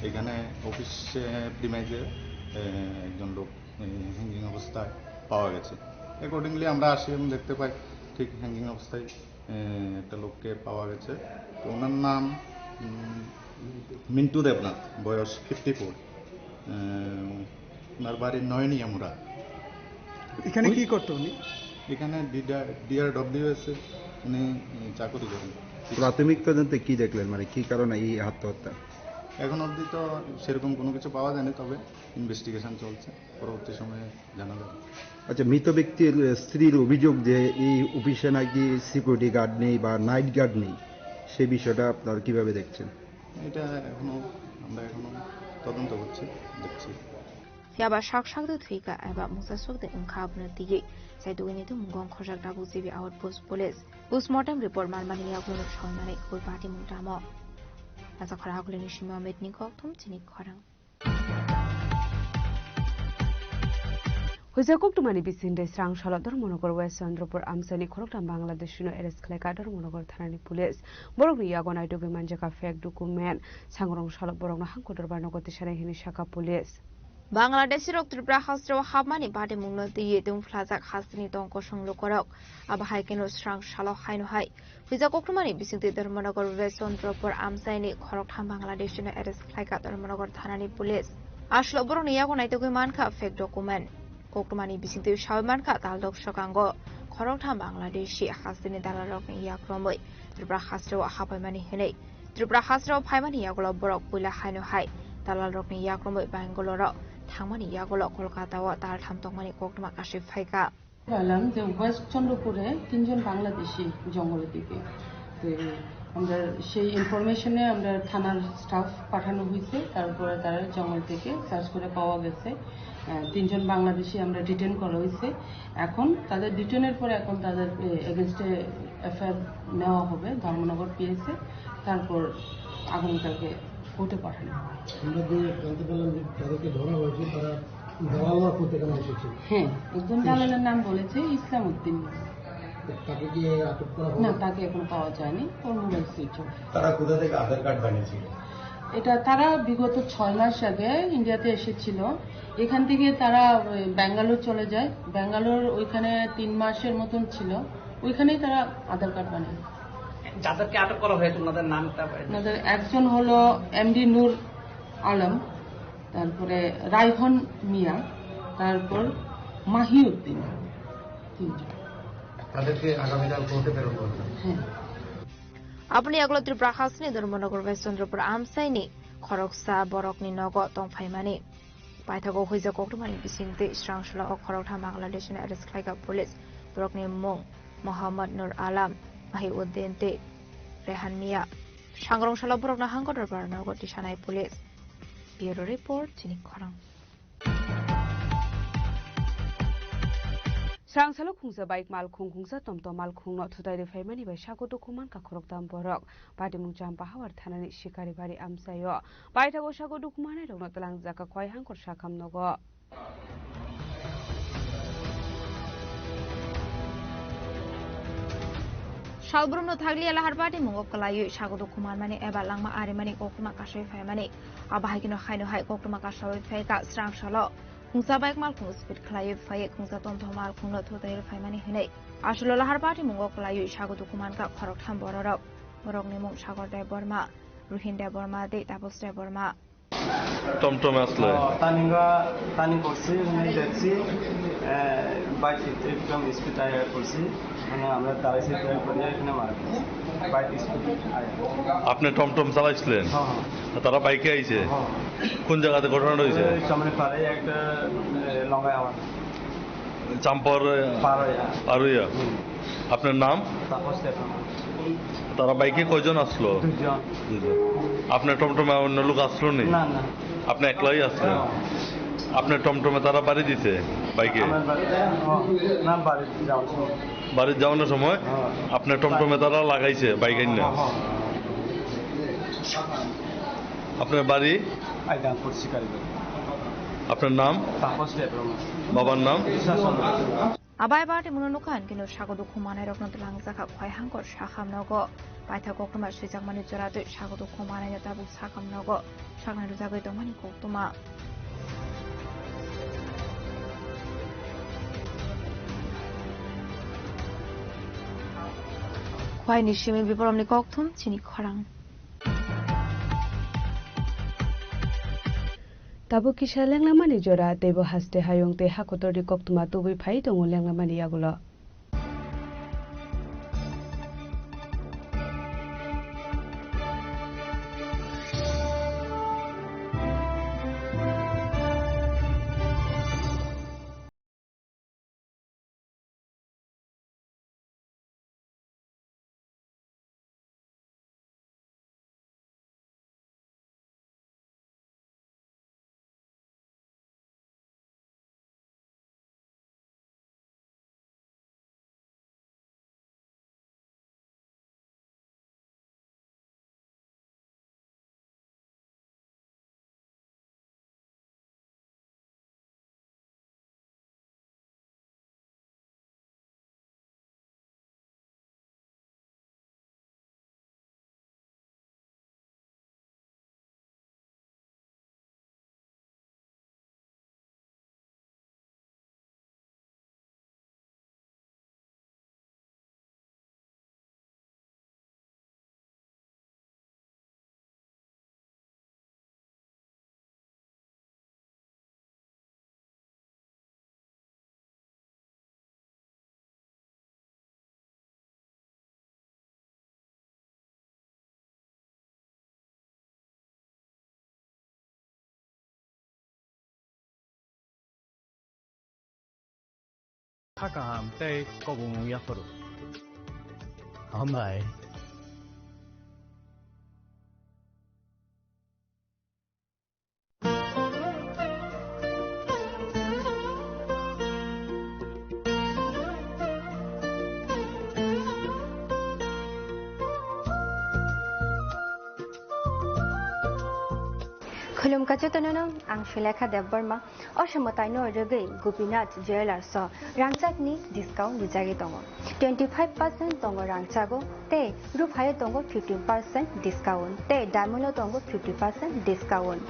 এখানে অফিস, এ, প্রিমাইজে, এ, একজন লোক, এ, হ্যাঙ্গিং অবস্থায় পাওয়া গেছে। অ্যাকর্ডিংলি আমরা আসি এবং দেখতে পাই ঠিক হ্যাঙ্গিং অবস্থায়, এ, একটা লোককে পাওয়া গেছে। তো ওনার নাম, উম, মিন্টু দেবনাথ, বয়স ফিফটি ফোর। এ, ওনার বাড়ি নয়নিয়ামুড়া। এখানে ওই কি করতো উনি? এখানে ডিডা-, ডিআরডব্লিউএস এ উনি, উম, চাকরি করেন। প্রাথমিক তদন্তে কি দেখলেন, মানে কি কারণে এই আত্মহত্যা? এখন অবধি তো সেরকম কোনো কিছু পাওয়া যায়নি, তবে ইনভেস্টিগেশন চলছে, পরবর্তী সময়ে জানা যাবে। আচ্ছা, মৃত ব্যক্তির, আহ, স্ত্রীর অভিযোগ যে এই অফিসে নাকি সিকিউরিটি গার্ড নেই বা নাইট গার্ড নেই, সেই বিষয়টা আপনারা কিভাবে দেখছেন? এটা এখনো, আমরা এখনো তদন্ত করছি, দেখছি। Phiya ba sak sakdwi thwi kha eba mungsa sukdwi wng kha abono twiwi. Sai tugwini tongmung gong khorjak tabuk G B Outpost Police. Postmortem report manmani yagulo sawi mani kubui patimung tamo. Rajakhor Agulini Sima Mitni kokthum chini khorang. Huijak koktwmani bisingtwi srang salo Dharmanagar West Chandrapur amchaini khoroktham Bangladeshino arrest khlaikha Dharmanagar thanani police. Borokni yago naitugwi manjakha fake document. Sangrong salo borokno hangkotor bai nogo tisani hwnwi sakha police. Bangladeshi rok Tripura hasteo hapmani batimungno twiwi tongphlajak hasteni tong kosong lukorok. Abo hai kheno srang salo haino hai huijak koktwmani bisingtwi Dharmanagar West Chandrapur amchaini khoroktham Bangladeshino arrest khlaikha Dharmanagar thanani police. Aswk borokni yago naitugwi mankha fake document. Koktwmani bisingtwi sawi mankha taldok swkango khoroktham Bangladeshi hasteni dalalrokni yakromwi Tripura hasteo hapaimani hwnwi. Tripura hasteo phaimani yagulo borok puila haino hai dalalrokni yakromwi Bangalore-o thangmani yagulo Kolkata-o taltham tongmani koktwma kasui phaikha. পেলাম যে ওয়েস্ট চন্দ্রপুরে তিনজন বাংলাদেশি জঙ্গলের দিকে। তো আমরা সেই ইনফরমেশনে আমরা থানার স্টাফ পাঠানো হয়েছে, তারপরে তারা জঙ্গল থেকে সার্চ করে পাওয়া গেছে। আহ, তিনজন বাংলাদেশি আমরা ডিটেন করা হয়েছে। এখন তাদের ডিটেনের পরে এখন তাদের এগেনস্টে এফআইআর নেওয়া হবে ধর্মনগর পিএসএ, তারপর আগামীকালকে কোর্টে পাঠানো হবে। আমরা যে জানতে পারলাম যে তাদেরকে ধরা হয়েছে, তারা দালাল মারফত এখানে এসেছে। হ্যাঁ, একজন দালালের নাম বলেছে ইসলাম উদ্দিন। তাকে কি আটক করা হলো? না, তাকে এখনো পাওয়া যায়নি, ওর মোবাইল সুইচ অফ। তারা কোথা থেকে আধার কার্ড বানিয়েছিল? এটা তারা বিগত ছয় মাস আগে ইন্ডিয়াতে এসেছিল। এখান থেকে তারা ওই ব্যাঙ্গালোর চলে যায়। ব্যাঙ্গালোর ওইখানে তিন মাসের মতন ছিল, ওইখানেই তারা আধার কার্ড বানায়। যাদেরকে আটক করা হয়েছে, ওনাদের নামটা? ওনাদের একজন হলো এমডি নূর আলম, তারপরে রায়হান মিয়া, তারপর মাহিউদ্দিন, তিনজন। তাদেরকে আগামীকাল কোর্টে প্রেরণ করবেন। হ্যাঁ। Aboni yagulo Tripura hasteni Dharmanagar West Chandrapur amchaini khoroksa borokni nogo tongphaimani. Paithago huijak koktwmani bisingtwi srang salo o khoroktham Bangladeshino arrest khlaikha police. Borokni mung Mohammad Nur Alam, Mahiuddin tei Rehan Mia. Sangrong salo borokno hang kotor barano nogo tisanai police. Bureau report, chini khorang. Srangsalo khungsa bike malkhung, khungsa tomtom malkhungno thutai rwphaimani bai sago dukhu mankha khoroktham borok. Patimung Champahawar thanani Sikaribari amchaio. Paithago sago dukhu manairokno twlangjak kha Khoihangkor sakham nogo. Salbrumno thakliya lahar patimung o kwlaiwi sago dukhu manmani eba langma arimani koktwma kasui phaimani. Abo hai kheno haino hai koktwma kasaui phaikha srang salo. Khungsa bike malkhung speed khlaiwi phaiwi khungsa tomtom malkhungno thutai rwphaimani hwnwi. Aswlo lahar patimung o kwlaiwi sago dukhu mankha khoroktham bororok. Borokni mung Sagor Debbarma, Ruhin Debbarma tei Tapos Debbarma. টমটমে আসলে? ও, turning, turning করছি, উনি দেখছি, এ, বাইক একদম স্পিড আয়া করছি, মানে আমরা দাঁড়াইছি, ড্রাইভ করি, এখানে মারা গেছে। বাইক স্পিড আয়া। আপনি টমটম চালাইছিলেন? হ্যাঁ, হ্যাঁ। আর তারা বাইকে আইছে? হ্যাঁ। কোন জায়গাতে ঘটনাটা হয়েছে? ওই সামনে পারে একটা, এ, লঙ্গাই আমার। চাম্পার পারোয়া। পারোয়া। হুম। আপনার নাম? তাপস দেববর্মা। তারা বাইকে কয়জন আসলো? দুইজন। দুইজন। আপনার টমটমে অন্য লোক আসলো নি? না, না। আপনি একলাই আসলেন? হ্যাঁ। আপনার টমটমে তারা বাড়ি দিছে বাইকে? আমার বাড়িতে, হ্যাঁ, না, বাড়িতে যাওয়ার সময়। বাড়ির যাওয়ানোর সময় হ্যাঁ। আপনার টমটমে তারা লাগাইছে বাইক আইনা? হ্যাঁ, হ্যাঁ। আপনার বাড়ি? আইডাঙ্গপুর শিকারিবাড়ি। আপনার নাম? তাপস দেববর্মা। বাবার নাম? Krishnachandra. Abai bati muno nukha hinkhe no sago dukhu manai rokno twlangjakha Khoihangkor sakham nogo. Paitha koktwma swijakmani joratwi sago dukhu manai no tabuk sakham nogo saknai rwjagwi tongmani koktwma. Khoini simi biporomni kokthum chini khorang. Tabuk kisa lenglamani jora, teibo haste hayung tei hakotorni koktwma tubui phai tongo lenglamani yagulo. Kha kaham tei kobong wng yapharo. Hambai. Khulumkha jotono no, ang Sulekha Debbarma. O se mwtaino rwgwi Gopinath Jewellers o rangchakni discount rijagwi tongo. Twenty five percent tongo rangchago, tei ruphaio tongo fifteen percent discount, tei diamond o tongo fifty percent discount.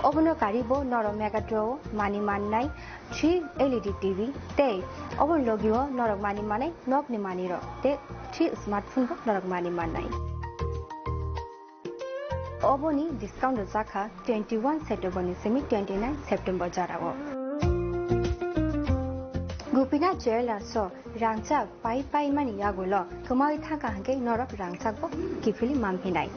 Obono karibo norok Megatron o mani mannai three L E D T V, tei obo logio norok mani manai nokni manirok, tei three smartphone bo norok mani mannai. Oboni discount rwjakha twenty one September ni simi twenty nine September jorao. Gopinath Jewellers o rangchak pai pai mani yagulo kwmawi thangkha hwnkhe norok rangchak bo kiphilwi manphinai.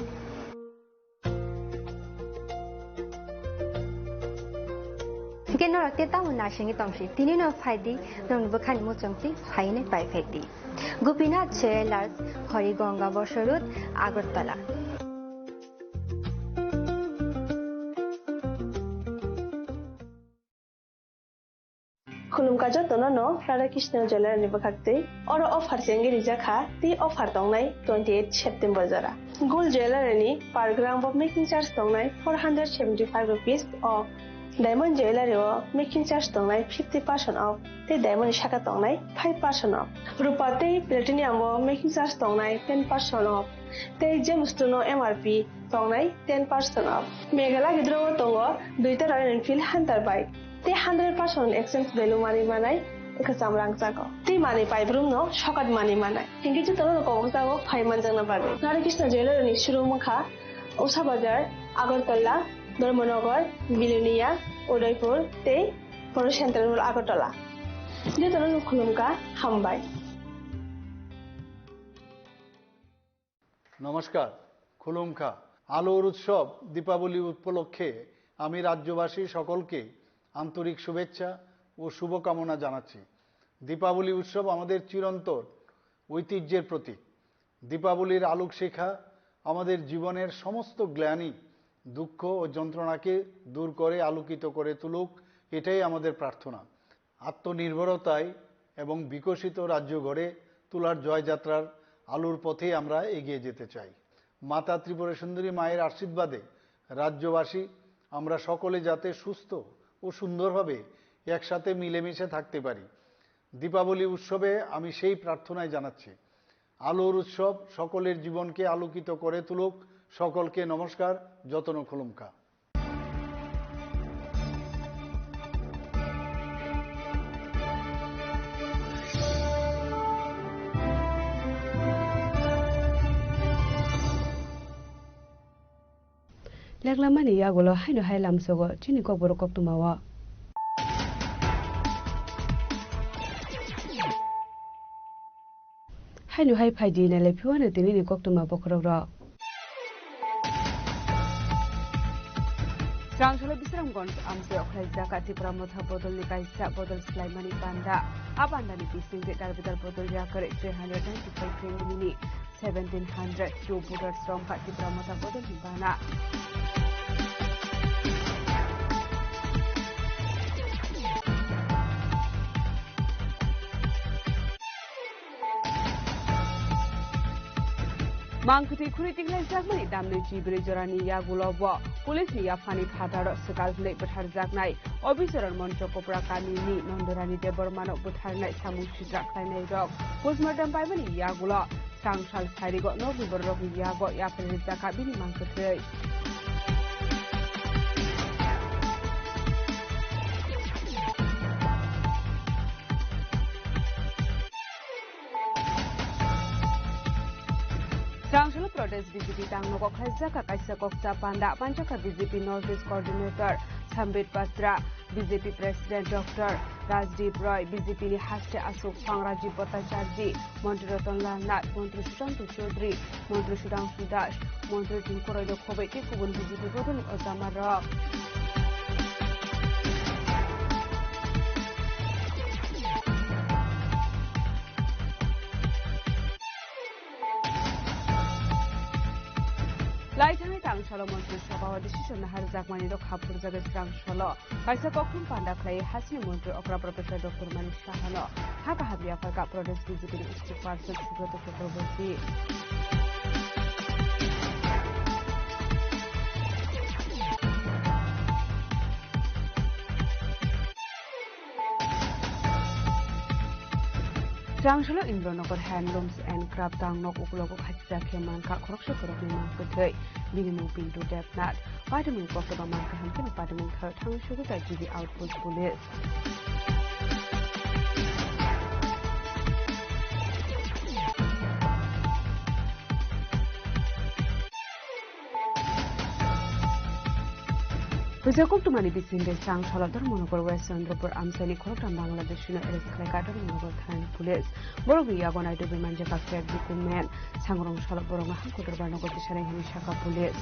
Hwnkhe norok tei tamo nasingwi tongsi, tini no phaidi, nokni bwkhani muchungtwi phainai pai phaidi. Gopinath Jewellers, Hori Ganga Bosor Road, Agartala. Khulumkha jotono no Radha Krishna Jewellery ni bwkhaktwi. Oro offer chengwi rijak kha, tei offer tongnai twenty eight September jora. Gold Jewellery ni per gram bo making charge tongnai four hundred seventy five rupees o. Diamond Jewellery o making charge tongnai fifty percent off, tei diamond ni saka tongnai five percent off. Rupa tei platinum o making charge tongnai ten percent off, tei gemstone o M R P tongnai ten percent off. Meghalaya gidro o tongo duita Royal Enfield Hunter bike, tei hundred percent exchange value manwi manai kwcham rangchago. Tei manwi paibrum no sokat manwi manai. Hinkhe jotono no kobok jago phai manjakna bagwi. Radha Krishna Jewellery ni showroom wngkha Usa Bazar, Agartala, Dharmanagar, Bilonia, Udaipur tei Poro Central Road, Agartala. Jotono no khulumkha, hambai. নমস্কার, খুলুমখা। আলোর উৎসব দীপাবলি উপলক্ষে আমি রাজ্যবাসী সকলকে আন্তরিক শুভেচ্ছা ও শুভকামনা জানাচ্ছি। দীপাবলি উৎসব আমাদের চিরন্তন ঐতিহ্যের প্রতীক। দীপাবলির আলোকশিখা আমাদের জীবনের সমস্ত গ্লানি, দুঃখ ও যন্ত্রণাকে দূর করে আলোকিত করে তুলুক, এটাই আমাদের প্রার্থনা। আত্মনির্ভরতায় এবং বিকশিত রাজ্য গড়ে তোলার জয়যাত্রার আলোর পথে আমরা এগিয়ে যেতে চাই। মাতা ত্রিপুরা সুন্দরী মায়ের আশীর্বাদে রাজ্যবাসী আমরা সকলে যাতে সুস্থ ও সুন্দরভাবে একসাথে মিলেমিশে থাকতে পারি। দীপাবলি উৎসবে আমি সেই প্রার্থনাই জানাচ্ছি। আলোর উৎসব সকলের জীবনকে আলোকিত করে তুলুক। সকলকে নমস্কার, যতন খুলুমখা। Leklamani yagulo haino hai lamsogo chini kokborok koktwmao. Haino hai phaidi nailai phiwano tinini koktwma bokhorokrok. Changsalo Bisramganj amchai okhlai jaka Tipra Motha bodolni kaisa bodol swlaimani panda. A pandani bisingtwi darbidar bodol yakarwi three hundred ninety five family ni seventeen hundred two voters romkha Tipra Motha bodolni bana. Mangkwthwi khuri tikhlaijakmani damni chibrwi jorani yagulo bo police ni yaphani phataro swkal hwnwi bwtharjaknai. Obichara Moncho Kopra kamini Nondorani Debbarmano bwtharnai samung sitra khlainairok postmortem paimani yagulo changsal sarigo nokni bororokni yago yapri rijak kha bini mangkwthwi. Changsalo protest B J P tangnogo khlaijak kha kaisa kokcha panda, manjak kha B J P North East Coordinator Sambit Patra, B J P President Doctor Rajdeep Roy, B J P ni haste aswk phang Rajiv Bhattacharjee, Montri Ratan Lal Nath, Montri Sushanta Chaudhary, Montri Sudhanshu Das, Montri Tinku Roy rok khobai tei kubun B J P bodolni ojamarok. Salo Montri Sabha o decision naharjakmani rok haphurjagwi srang salo kaisa kokthum panda khlai hasini montri okra Professor Doctor Manik Sahano ha kaham yapharkha Pradesh B J P ni spokesperson Subrata Chakraborty. Changsalo Indranagar Handlooms and Craft Tangnok uklogo khachijak khe mankha khoroksa borokni mang kwthwi. Bini mung Pintu Debnath. Patimung koktwma mankha hwnkhe patimung thar thang sugwi ta G D Outpost Police. Puja koktumani bisingtwi Changsalo Dharmanagar West Chandrapur amchaini khoroktham Bangladeshino arrest khlaikha Dharmanagar thanani police. Borokni yago naitugwi manjakha fake document. Sangrong salo borokno hangkotor barnogo tisani hwnwi sakha police.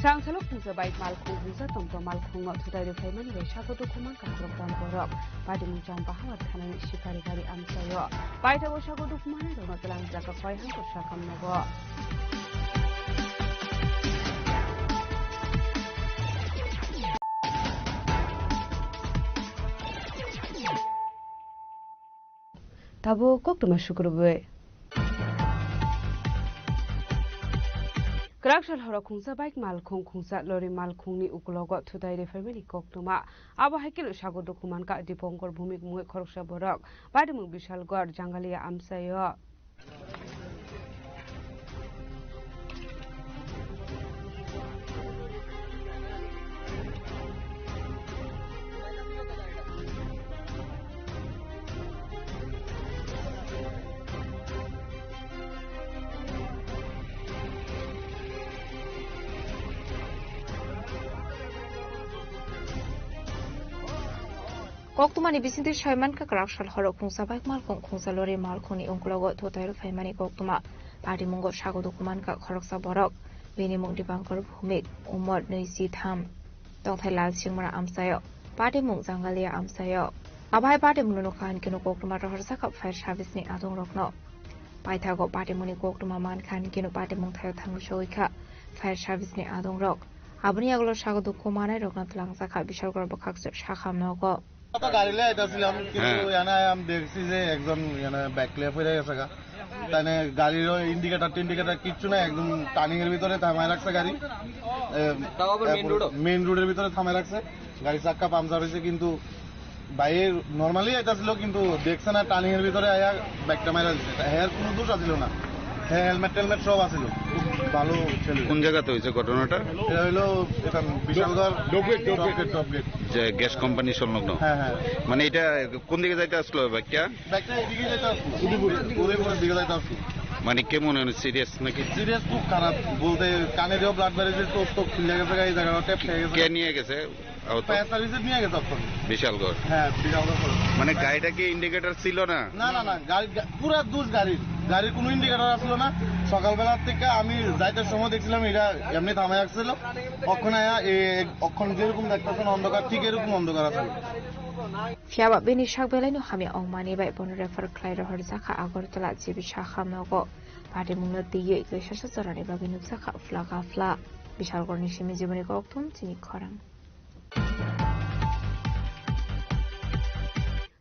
Changsalo khungsa bike malkhung khungsa tongtong malkhungno thutai rwphaimani bai sago dukhu mankha khoroktham borok. Patimung Champahawar thanani Sipari gari amchaio. Paithago sago dukhu manwi rokno twlangjak kha Koihangkor sakhamnogo. Tabuk koktwma sukrubwi. Kwraksal horo khungsa bike malkhung khungsa lori malkhungni ukulogo thutai rwphaimani koktwma. Abo hai kheno sago dukhu mankha Dipankar Bhumik mungwi khoroksa borok. Patimung Bishalgarh Jangalia amchaio. Koktwmani bisingtwi saimankha kwraksal horo khungsa bike malkhung khungsa lori malkhungni ungklogo thutai rwphaimani koktwma. Patimungo sago dukhu mankha khoroksa borok. Bini mung Dipankar Bhumik, umor nwi ji tham. Tongthai Lal Singmara amchaio. Patimung Jangalia amchaio. Abo hai patimungno nukha hinkhe koktwma rohorjakha fire service ni adongrokno. Paithago patimungni koktwma mankha hinkhe patimung thaio thangwi sogwikha fire service ni adongrok. Aboni yagulo sago dukhu manairokno twlangjakha Bishalgarh bwkhakse sakhamnogo. তো গাড়ি লয়ে আইতাছিলাম, কিন্তু হ্যাঁ। এখানে আমি দেখছি যে একজন এখানে ব্যাক লেগে পড়ে গেছে গা। তাই গাড়ির ইন্ডিকেটার টিন্ডিকেটার কিচ্ছু নাই, একদম টার্নিং এর ভিতরে থামায় রাখছে গাড়ি। এ, তাও আবার মেইন তারপরে রোডও। মেইন রোডের ভিতরে থামায় রাখছে, গাড়ির চাক্কা পাংচার হয়েছে, কিন্তু বাইরে নরমালি আইতাছিল, কিন্তু দেখছে না টার্নিং এর ভিতরে আয়া ব্যাকটা মারা দিছে। এর কোনো দোষ আছিল না, হ্যাঁ, হেলমেট টেলমেট সব আছিল, খুব ভালো ছেলে। কোন জায়গাতে হয়েছে ঘটনাটা? এটা হইলো এটা বিশালগড় ডোবগেট, ডোবগেট। ডোবগেট, ডোবগেট। যে গ্যাস কোম্পানি সংলগ্ন? হ্যাঁ, হ্যাঁ। মানে এটা কোন দিকে যাইতে আসলো বাইকটা? বাইকটা এদিকে যাইতে আসলো। উদয়পুর। উদয়পুরের দিকে যাইতে আসলো। মানে কেমন হলো, সিরিয়াস নাকি? সিরিয়াস খুব খারাপ, বলতে কানেরও ব্লাড বেরিয়েছে, চোখ টোখ ফুলে গেছে, এই জায়গাটা টেপ খেয়ে গেছে। কে নিয়ে গেছে? আহত? ফায়ার সার্ভিসে নিয়ে গেছে তখন। বিশালগড়? হ্যাঁ, বিশালগড় করে। মানে গাড়িটা কি ইন্ডিকেটর ছিল না? না, না, না, গাড়ি, গা-, পুরা দুষ গাড়ির। গাড়ির কোনো ইন্ডিকেটর আসলো না। সকালবেলার থেকে আমি যাইতে সময় দেখছিলাম এটা এমনি থামে আসছিল। অখন আয়া, এ, অখন যেরকম দেখতেছেন অন্ধকার, ঠিক এরকম অন্ধকার আছে। Phiya ba bini sak belaino hamya wngmani bai bono refer khlai rohorjakha Agartala G B sakhamnogo. Patimungno twiwi kaisa jorani bagwi nukjakha phlaka phla. Bishalgarhni simi jiboni kokthum chini khorang.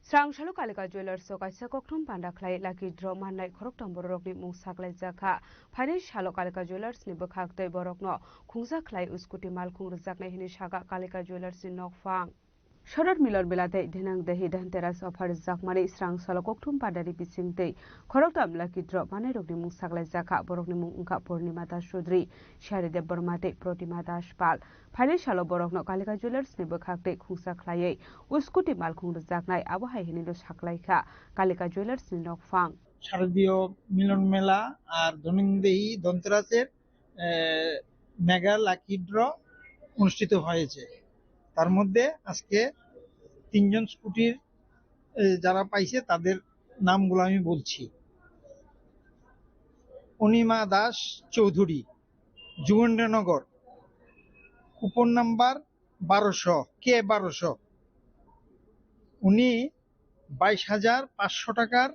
Srang salo Kalika Jewellers o kaisa kokthum panda khlai lucky draw mannai khoroktham bororokni mung saklaijakha. Phainai salo Kalika Jewellers ni bwkhak tei borokno khungsa khlai scooty malkhung rwjaknai hwnwi sakha Kalika Jewellers ni nokphang. Sodor Milon Mela tei Dhenang Dehi Dhanteras offer rwjakmani srang salo kokthum pandani bising tei khoroktham lucky draw manairokni mung saklaijakha. Borokni mung wngkha Purnima Das Chaudhary, Shari Debbarma tei Protima Das Pal. Phainai salo borokno Kalika Jewellers ni bwkhak tei khungsa khlaiwi scooty malkhung rwjaknai, abo hai hwnwi no saklaikha Kalika Jewellers ni nokphang. শারদীয় মিলন মেলা আর ধনঞ্জয়ী ধনতেরাসের, আহ, mega lucky draw অনুষ্ঠিত হয়েছে। তার মধ্যে আজকে তিনজন স্কুটির, আহ, যারা পাইছে তাদের নামগুলো আমি বলছি। অনিমা দাস চৌধুরী, যুগেন্দ্রনগর, কুপন নাম্বার বারোশো, কে বারোশো। উনি বাইশ হাজার পাঁচশো টাকার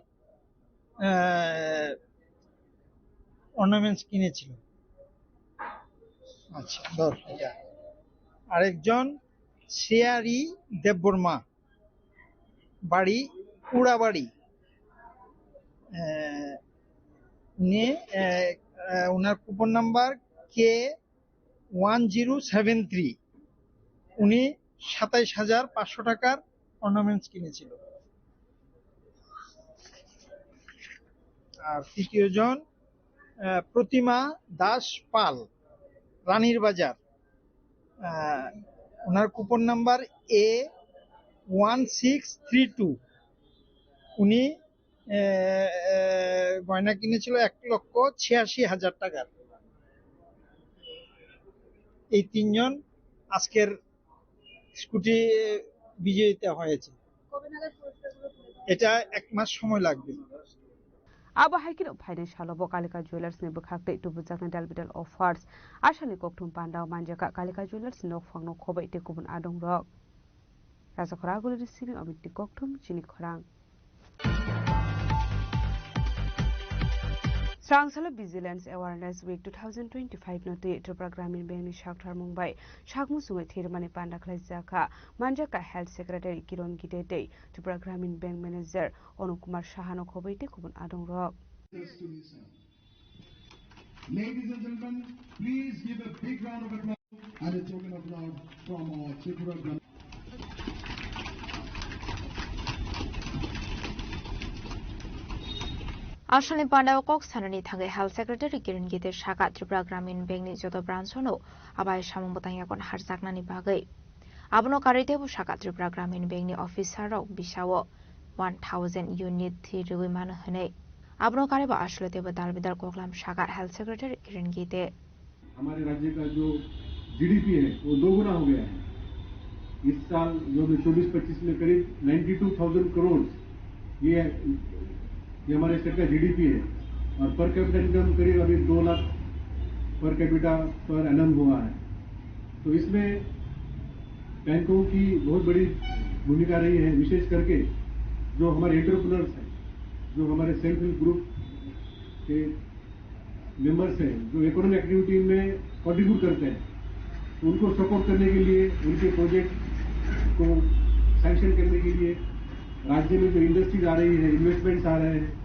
অর্নামেন্টস কিনেছিল। আচ্ছা, ধর এটা। আরেকজন শ্রেয়ারি দেববর্মা, বাড়ি উড়াবাড়ি। আহ, উনি, আহ, আহ, ওনার কুপন নাম্বার কে ওয়ান জিরো সেভেন থ্রি। উনি সাতাইশ হাজার পাঁচশো টাকার অর্নামেন্টস কিনেছিল। আর তৃতীয় জন, আহ, প্রতিমা দাস পাল, রানীর বাজার। আহ, ওনার coupon number A one six three two. উনি, আহ, আহ, গয়না কিনেছিল এক লক্ষ ছিয়াশি হাজার টাকার। এই তিনজন আজকের স্কুটি বিজয়িতা হয়েছে। এটা এক মাস সময় লাগবে। Abo hai kheno phainai salo bo Kalika Jewellers ni bwkhak tei tubujaknai dalbidal offers. Asani kokthum pandao manjakha Kalika Jewellers ni nokphang no khobai tei kubun adong rok. Rajakhora Agulini simi Amit ni kokthum chini khorang. Srangsalo Vigilance Awareness Week two thousand twenty-five no twi Tripura Gramin Bank ni saktharmung bai sakmung sungwi thwirmani panda khlaijakha. Manjakha Health Secretary Kiron Gite tei Tripura Gramin Bank Manager Anup Kumar Saha no khobwi tei kubun adong rok. Ladies and gentlemen, please give a big round of applause and a token of love from our Tripura Gram. Aswkni pandao kok sanani thangwi Health Secretary Kiron Gite sakha Tripura Gramin Bank ni joto branch-o no abai samung bwtang yakon harjaknani bagwi. Abono karwi teibo sakha Tripura Gramin Bank ni officer rok bisao one thousand unit thwi rwui mano hwnwi. Abono karwi bo aswk teibo dal bidal koklam sakha Health Secretary Kiron Gite. हमारे राज्य का जो जीडीपी है, वो दो गुना हो गया है। इस साल जो भी चौबीस पच्चीस में करीब नाइंटी टू थाउजेंड करोड़ ये, ये हमारे स्टेट का जीडीपी है और पर कैपिटा इनकम करीब अभी दो lakh per capita per annum हुआ है। तो इसमें बैंकों की बहुत बड़ी भूमिका रही है, विशेष करके जो हमारे एंटरप्रेन्योर्स हैं, जो हमारे सेल्फ हेल्प ग्रुप के मेंबर्स हैं, जो इकोनॉमिक एक्टिविटी में कंट्रीब्यूट करते हैं, उनको सपोर्ट करने के लिए, उनके प्रोजेक्ट को सैंक्शन करने के लिए राज्य में जो इंडस्ट्रीज आ रही है, इन्वेस्टमेंट्स आ रहे हैं।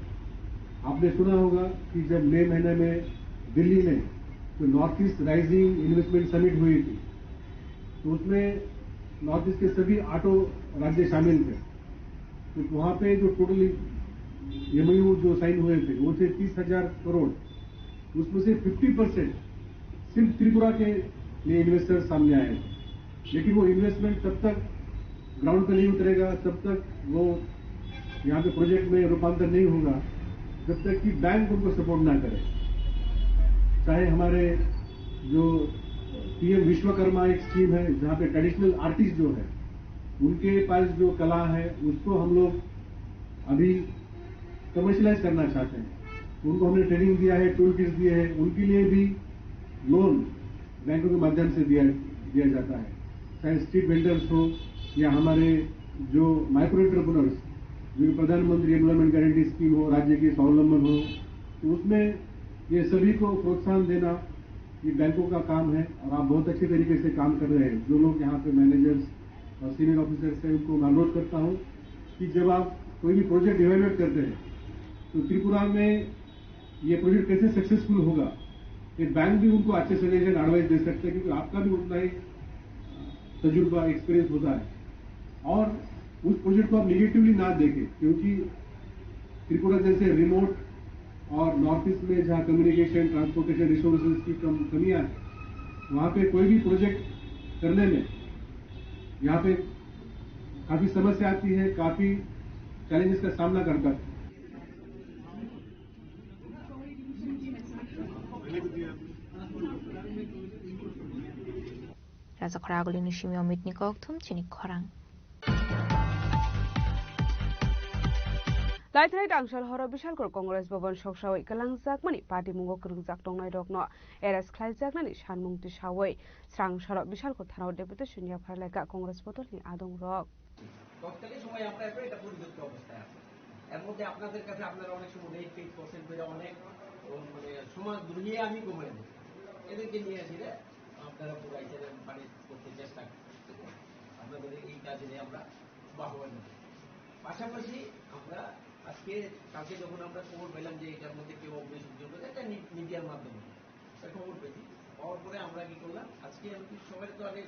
आपने सुना होगा कि जब मई महीने में दिल्ली में जो north east rising investment summit हुई थी, तो उसमें नॉर्थ ईस्ट के सभी आठों राज्य शामिल थे। तो वहाँ पे जो टोटल एमओयू जो साइन हुए थे, वो थे तीस हजार करोड़। उसमें से फिफ्टी परसेंट सिर्फ त्रिपुरा के लिए इन्वेस्टर सामने आए थे। लेकिन वो इन्वेस्टमेंट तब तक ग्राउंड पे नहीं उतरेगा, तब तक वो यहाँ पे प्रोजेक्ट में रूपांतर नहीं होगा, जब तक कि बैंक उनको सपोर्ट ना करे। चाहे हमारे जो पीएम विश्वकर्मा एक स्कीम है, जहाँ पे ट्रेडिशनल आर्टिस्ट जो है, उनके पास जो कला है, उसको हम लोग अभी कमर्शलाइज करना चाहते हैं। उनको हमने ट्रेनिंग दिया है, टूल किट्स दिए हैं, उनके लिए भी लोन बैंकों के माध्यम से दिया, दिया जाता है। चाहे स्ट्रीट वेंडर्स हो या हमारे जो माइक्रो एंटरप्रेन्योर्स, जो प्रधानमंत्री एम्प्लॉयमेंट गारंटी स्कीम हो, राज्य की स्वावलंबन हो, तो उसमें ये सभी को प्रोत्साहन देना, ये बैंकों का काम है और आप बहुत अच्छे तरीके से काम कर रहे हैं। जो लोग यहाँ पे मैनेजर्स और सीनियर ऑफिसर्स हैं, उनको मैं अनुरोध करता हूँ कि जब आप कोई भी प्रोजेक्ट इवेलुएट करते हैं, तो त्रिपुरा में ये प्रोजेक्ट कैसे सक्सेसफुल होगा, ये बैंक भी उनको अच्छे सजेशन, एडवाइस दे सकते हैं, क्योंकि आपका भी उतना ही तजुर्बा, एक्सपीरियंस होता है। और उस प्रोजेक्ट को आप निगेटिवली ना देखें, क्योंकि त्रिपुरा जैसे रिमोट और नॉर्थ ईस्ट में जहाँ कम्युनिकेशन, ट्रांसपोर्टेशन, रिसोर्सेज की कम, कमियाँ हैं, वहाँ पे कोई भी प्रोजेक्ट करने में यहाँ पे काफ़ी समस्या आती है, काफ़ी चैलेंजेस का सामना करता है। Rajakhora Agulini simi Amit ni kok thum chini khorang. Taithrai tangsal horo Bishalgarh Congress Bhavan soksawi kwlangjakmani patimungo kwrwngjak tongnairokno arrest khlaijaknani sanmung tisawi srang saro Bishalgarh thanao deputation yapharlaikha Congress bodolni adongrok. তৎকালীন সময়ে আমরা এখন এটা পরিত্যক্ত অবস্থায় আছি। এর মধ্যে আপনাদের কাছে আপনারা অনেক সময় রেট পেট করছেন, করে অনেক, ও, মানে, সমাজদ্রোহী আমি কমাই দেব। এদেরকে নিয়ে আসলে আপনারা পুরো এখানে মানে করতে চেষ্টা করছেন। আপনাদের এই কাজে আমরা বাহবা দেব। পাশাপাশি আমরা আজকে, কালকে যখন আমরা খবর পেলাম যে এটার মধ্যে কেউ অগ্নিসংযোগ করেছে, এটা মি-, মিডিয়ার মাধ্যমে একটা খবর পেয়েছি। পাওয়ার পরে আমরা কি করলাম, আজকে আমি সবাই তো আগে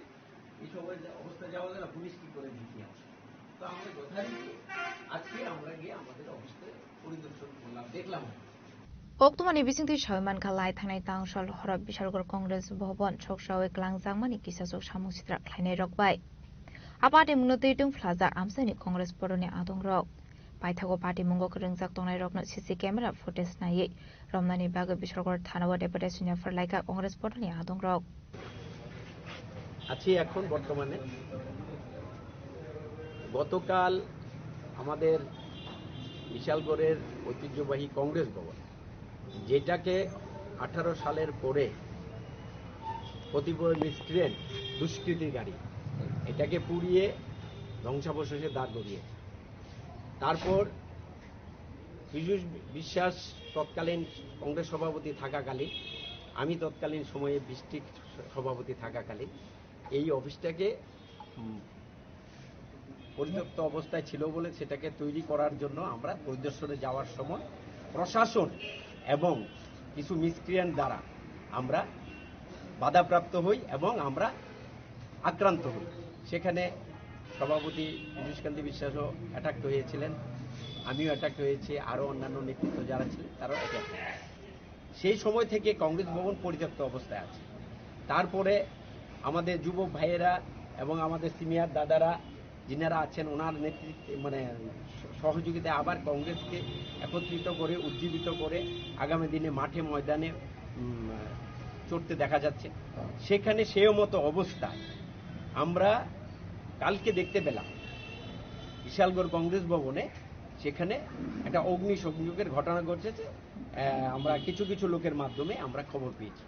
এই সবাই যে অবস্থা যাওয়া যায় না, পুলিশ কি করে দেখি আমরা। তো আমরা যথারীতি আজকে আমরা গিয়ে আমাদের অফিসে পরিদর্শন করলাম, দেখলাম। Koktwmani bisingtwi sawi mankha, lai thangnai tangsal horo Bishalgarh Congress Bhavan soksawi kwlangjakmani kisachuk samung sitra khlainairok bai. A patimungno twi tong phlajak amchaini Congress bodolni adongrok. Paithago patimungo kwrwngjak tongnairokno C C camera footage naiwi romnani bagwi Bishalgarh thanao deputation yapharlaikha Congress bodolni adongrok. আছি এখন বর্তমানে। গতকাল আমাদের বিশালগড়ের ঐতিহ্যবাহী কংগ্রেস ভবন, যেটাকে আঠারো সালের পরে কতিপয় মিসক্রিয়েন্ট, দুষ্কৃতিকারী, এটাকে পুড়িয়ে ধ্বংসাবশেষে দাঁড় করিয়েছে। তারপর পীযূষ বিশ্বাস তৎকালীন কংগ্রেস সভাপতি থাকাকালীন, আমি তৎকালীন সময়ে ডিস্ট্রিক্ট সভাপতি থাকাকালীন এই অফিসটাকে, উম, পরিত্যক্ত অবস্থায় ছিল বলে সেটাকে তৈরি করার জন্য আমরা পরিদর্শনে যাওয়ার সময় প্রশাসন এবং কিছু মিসক্রিয়েন্ট দ্বারা আমরা বাধাপ্রাপ্ত হই এবং আমরা আক্রান্ত হই। সেখানে সভাপতি পীযূষকান্তি বিশ্বাসও অ্যাটাক হয়েছিলেন, আমিও অ্যাটাক হয়েছি, আরও অন্যান্য নেতৃত্ব যারা ছিলেন তারাও অ্যাটাক হয়েছে। সেই সময় থেকে কংগ্রেস ভবন পরিত্যক্ত অবস্থায় আছে। তারপরে আমাদের যুবক ভাইয়েরা এবং আমাদের সিনিয়র দাদারা যিনারা আছেন, ওনার নেতৃত্বে, মানে, স-, সহযোগিতায় আবার কংগ্রেসকে একত্রিত করে, উজ্জীবিত করে আগামী দিনে মাঠে ময়দানে, উম, চড়তে দেখা যাচ্ছে। সেখানে সেই মতো অবস্থায় আমরা কালকে দেখতে পেলাম বিশালগড় কংগ্রেস ভবনে সেখানে একটা অগ্নিসংযোগের ঘটনা ঘটেছে। আহ, আমরা কিছু কিছু লোকের মাধ্যমে আমরা খবর পেয়েছি।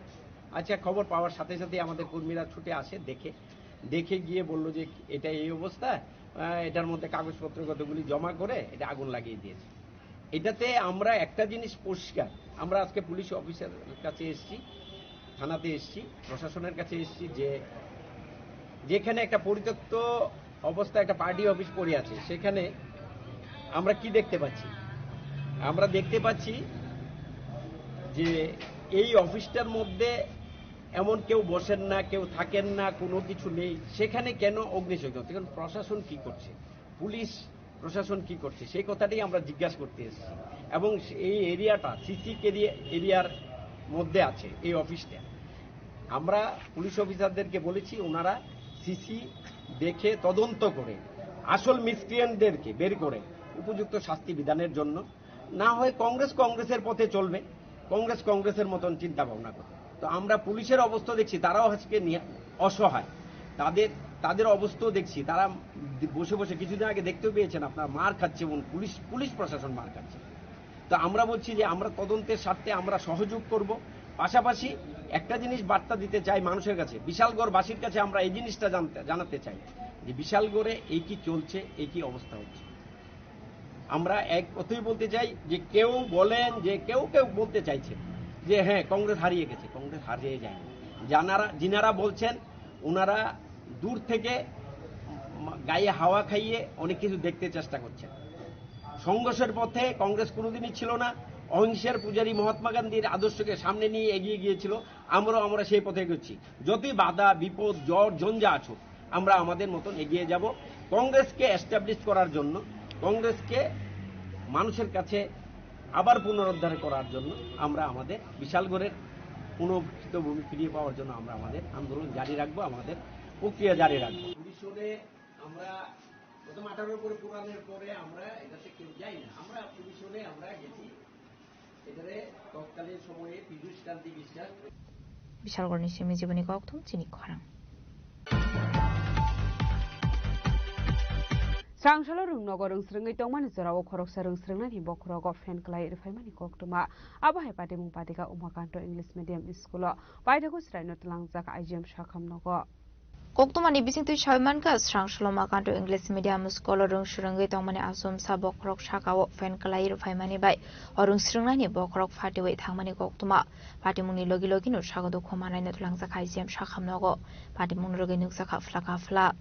আচ্ছা, খবর পাওয়ার সাথে সাথে আমাদের কর্মীরা ছুটে আসে, দেখে, দেখে গিয়ে বলল যে এটা এই অবস্থা, আহ, এটার মধ্যে কাগজপত্র কতগুলি জমা করে এটা আগুন লাগিয়ে দিয়েছে। এটাতে আমরা একটা জিনিস পরিষ্কার, আমরা আজকে পুলিশ অফিসারের কাছে এসেছি, থানাতে এসেছি, প্রশাসনের কাছে এসেছি যে যেখানে একটা পরিত্যক্ত অবস্থায় একটা পার্টি অফিস পড়ে আছে, সেখানে আমরা কি দেখতে পাচ্ছি? আমরা দেখতে পাচ্ছি যে এই অফিসটার মধ্যে এমন কেউ বসেন না, কেউ থাকেন না, কোনো কিছু নেই, সেখানে কেন অগ্নিসংযোগ? এখন প্রশাসন কি করছে, পুলিশ প্রশাসন কি করছে, সেই কথাটাই আমরা জিজ্ঞাসা করতে এসেছি। এবং এই এরিয়াটা সিসি এরিয়ার মধ্যে আছে এই অফিসটা। আমরা পুলিশ অফিসারদেরকে বলেছি ওনারা সিসি দেখে তদন্ত করে আসল মিসক্রিয়েন্টদেরকে বের করে উপযুক্ত শাস্তি বিধানের জন্য, না হয় কংগ্রেস কংগ্রেসের পথে চলবে, কংগ্রেস কংগ্রেসের মতন চিন্তা ভাবনা করবে। তো আমরা পুলিশের অবস্থা দেখছি, তারাও আজকে নিয়ে অসহায়, তাদের, তাদের অবস্থাও দেখছি, তারা বসে বসে, কিছুদিন আগে দেখতেও পেয়েছেন আপনারা, মার খাচ্ছে এবং পুলিশ, পুলিশ প্রশাসন মার খাচ্ছে। তো আমরা বলছি যে আমরা তদন্তের স্বার্থে আমরা সহযোগ করব। পাশাপাশি একটা জিনিস বার্তা দিতে চাই মানুষের কাছে, বিশালগড়বাসীর কাছে আমরা এই জিনিসটা জানতে, জানাতে চাই যে বিশালগড়ে এই কি চলছে, এই কি অবস্থা হচ্ছে। আমরা এক কথাই বলতে চাই যে কেউ বলেন, যে কেউ কেউ বলতে চাইছে যে হ্যাঁ, কংগ্রেস হারিয়ে গেছে, কংগ্রেস হারিয়ে যায়নি। যারা, যিনারা বলছেন, ওনারা দূর থেকে গায়ে হাওয়া খাইয়ে অনেক কিছু দেখতে চেষ্টা করছেন। সংঘর্ষের পথে কংগ্রেস কোনোদিনই ছিল না। অহিংসার পূজারী মহাত্মা গান্ধীর আদর্শকে সামনে নিয়ে এগিয়ে গিয়েছিল, আমরাও, আমরা সেই পথে এগোচ্ছি। যতই বাধা, বিপদ, ঝড়, ঝঞ্ঝা আসুক, আমরা আমাদের মতন এগিয়ে যাব। কংগ্রেসকে এস্টাবলিশ করার জন্য, কংগ্রেসকে মানুষের কাছে আবার পুনরুদ্ধার করার জন্য আমরা আমাদের বিশালগড়ের পুনর্গঠিত ভূমি ফিরিয়ে পাওয়ার জন্য আমরা আমাদের আন্দোলন জারি রাখবো, আমাদের প্রক্রিয়া জারি রাখবো। পুলিশ হলে আমরা প্রথম আঠারো করে পুরানোর পরে আমরা এটাতে কেউ যাই না। আমরা পুলিশ হলে আমরা গেছি, এটারে তৎকালীন সময়ে পীযূষ কান্তি বিশ্বাস। Bishalgarhni simi jiboni kokthum chini khorang. Srangsalo rwngnogo rwngsrwngwi tongmani jorao khoroksa rwngsrwngnani bokhorogo fan kwlai rwphaimani koktwma. Abo hai patimung patika Umakanto English Medium School-o paithago chwraino twlangjak I G M sakhamnogo. Koktwmani bisingtwi sawi mankha, Srangsalo Umakanto English Medium School-o rwngsrwngwi tongmani achomsa bokhorok sakao fan kwlai rwphaimani bai o rwngsrwngnani bokhorok phatiwi thangmani koktwma. Patimungni logi logino sago dukhu manaino twlangjak I G M sakhamnogo. Patimungni rwgwi nukjakha phlaka phla.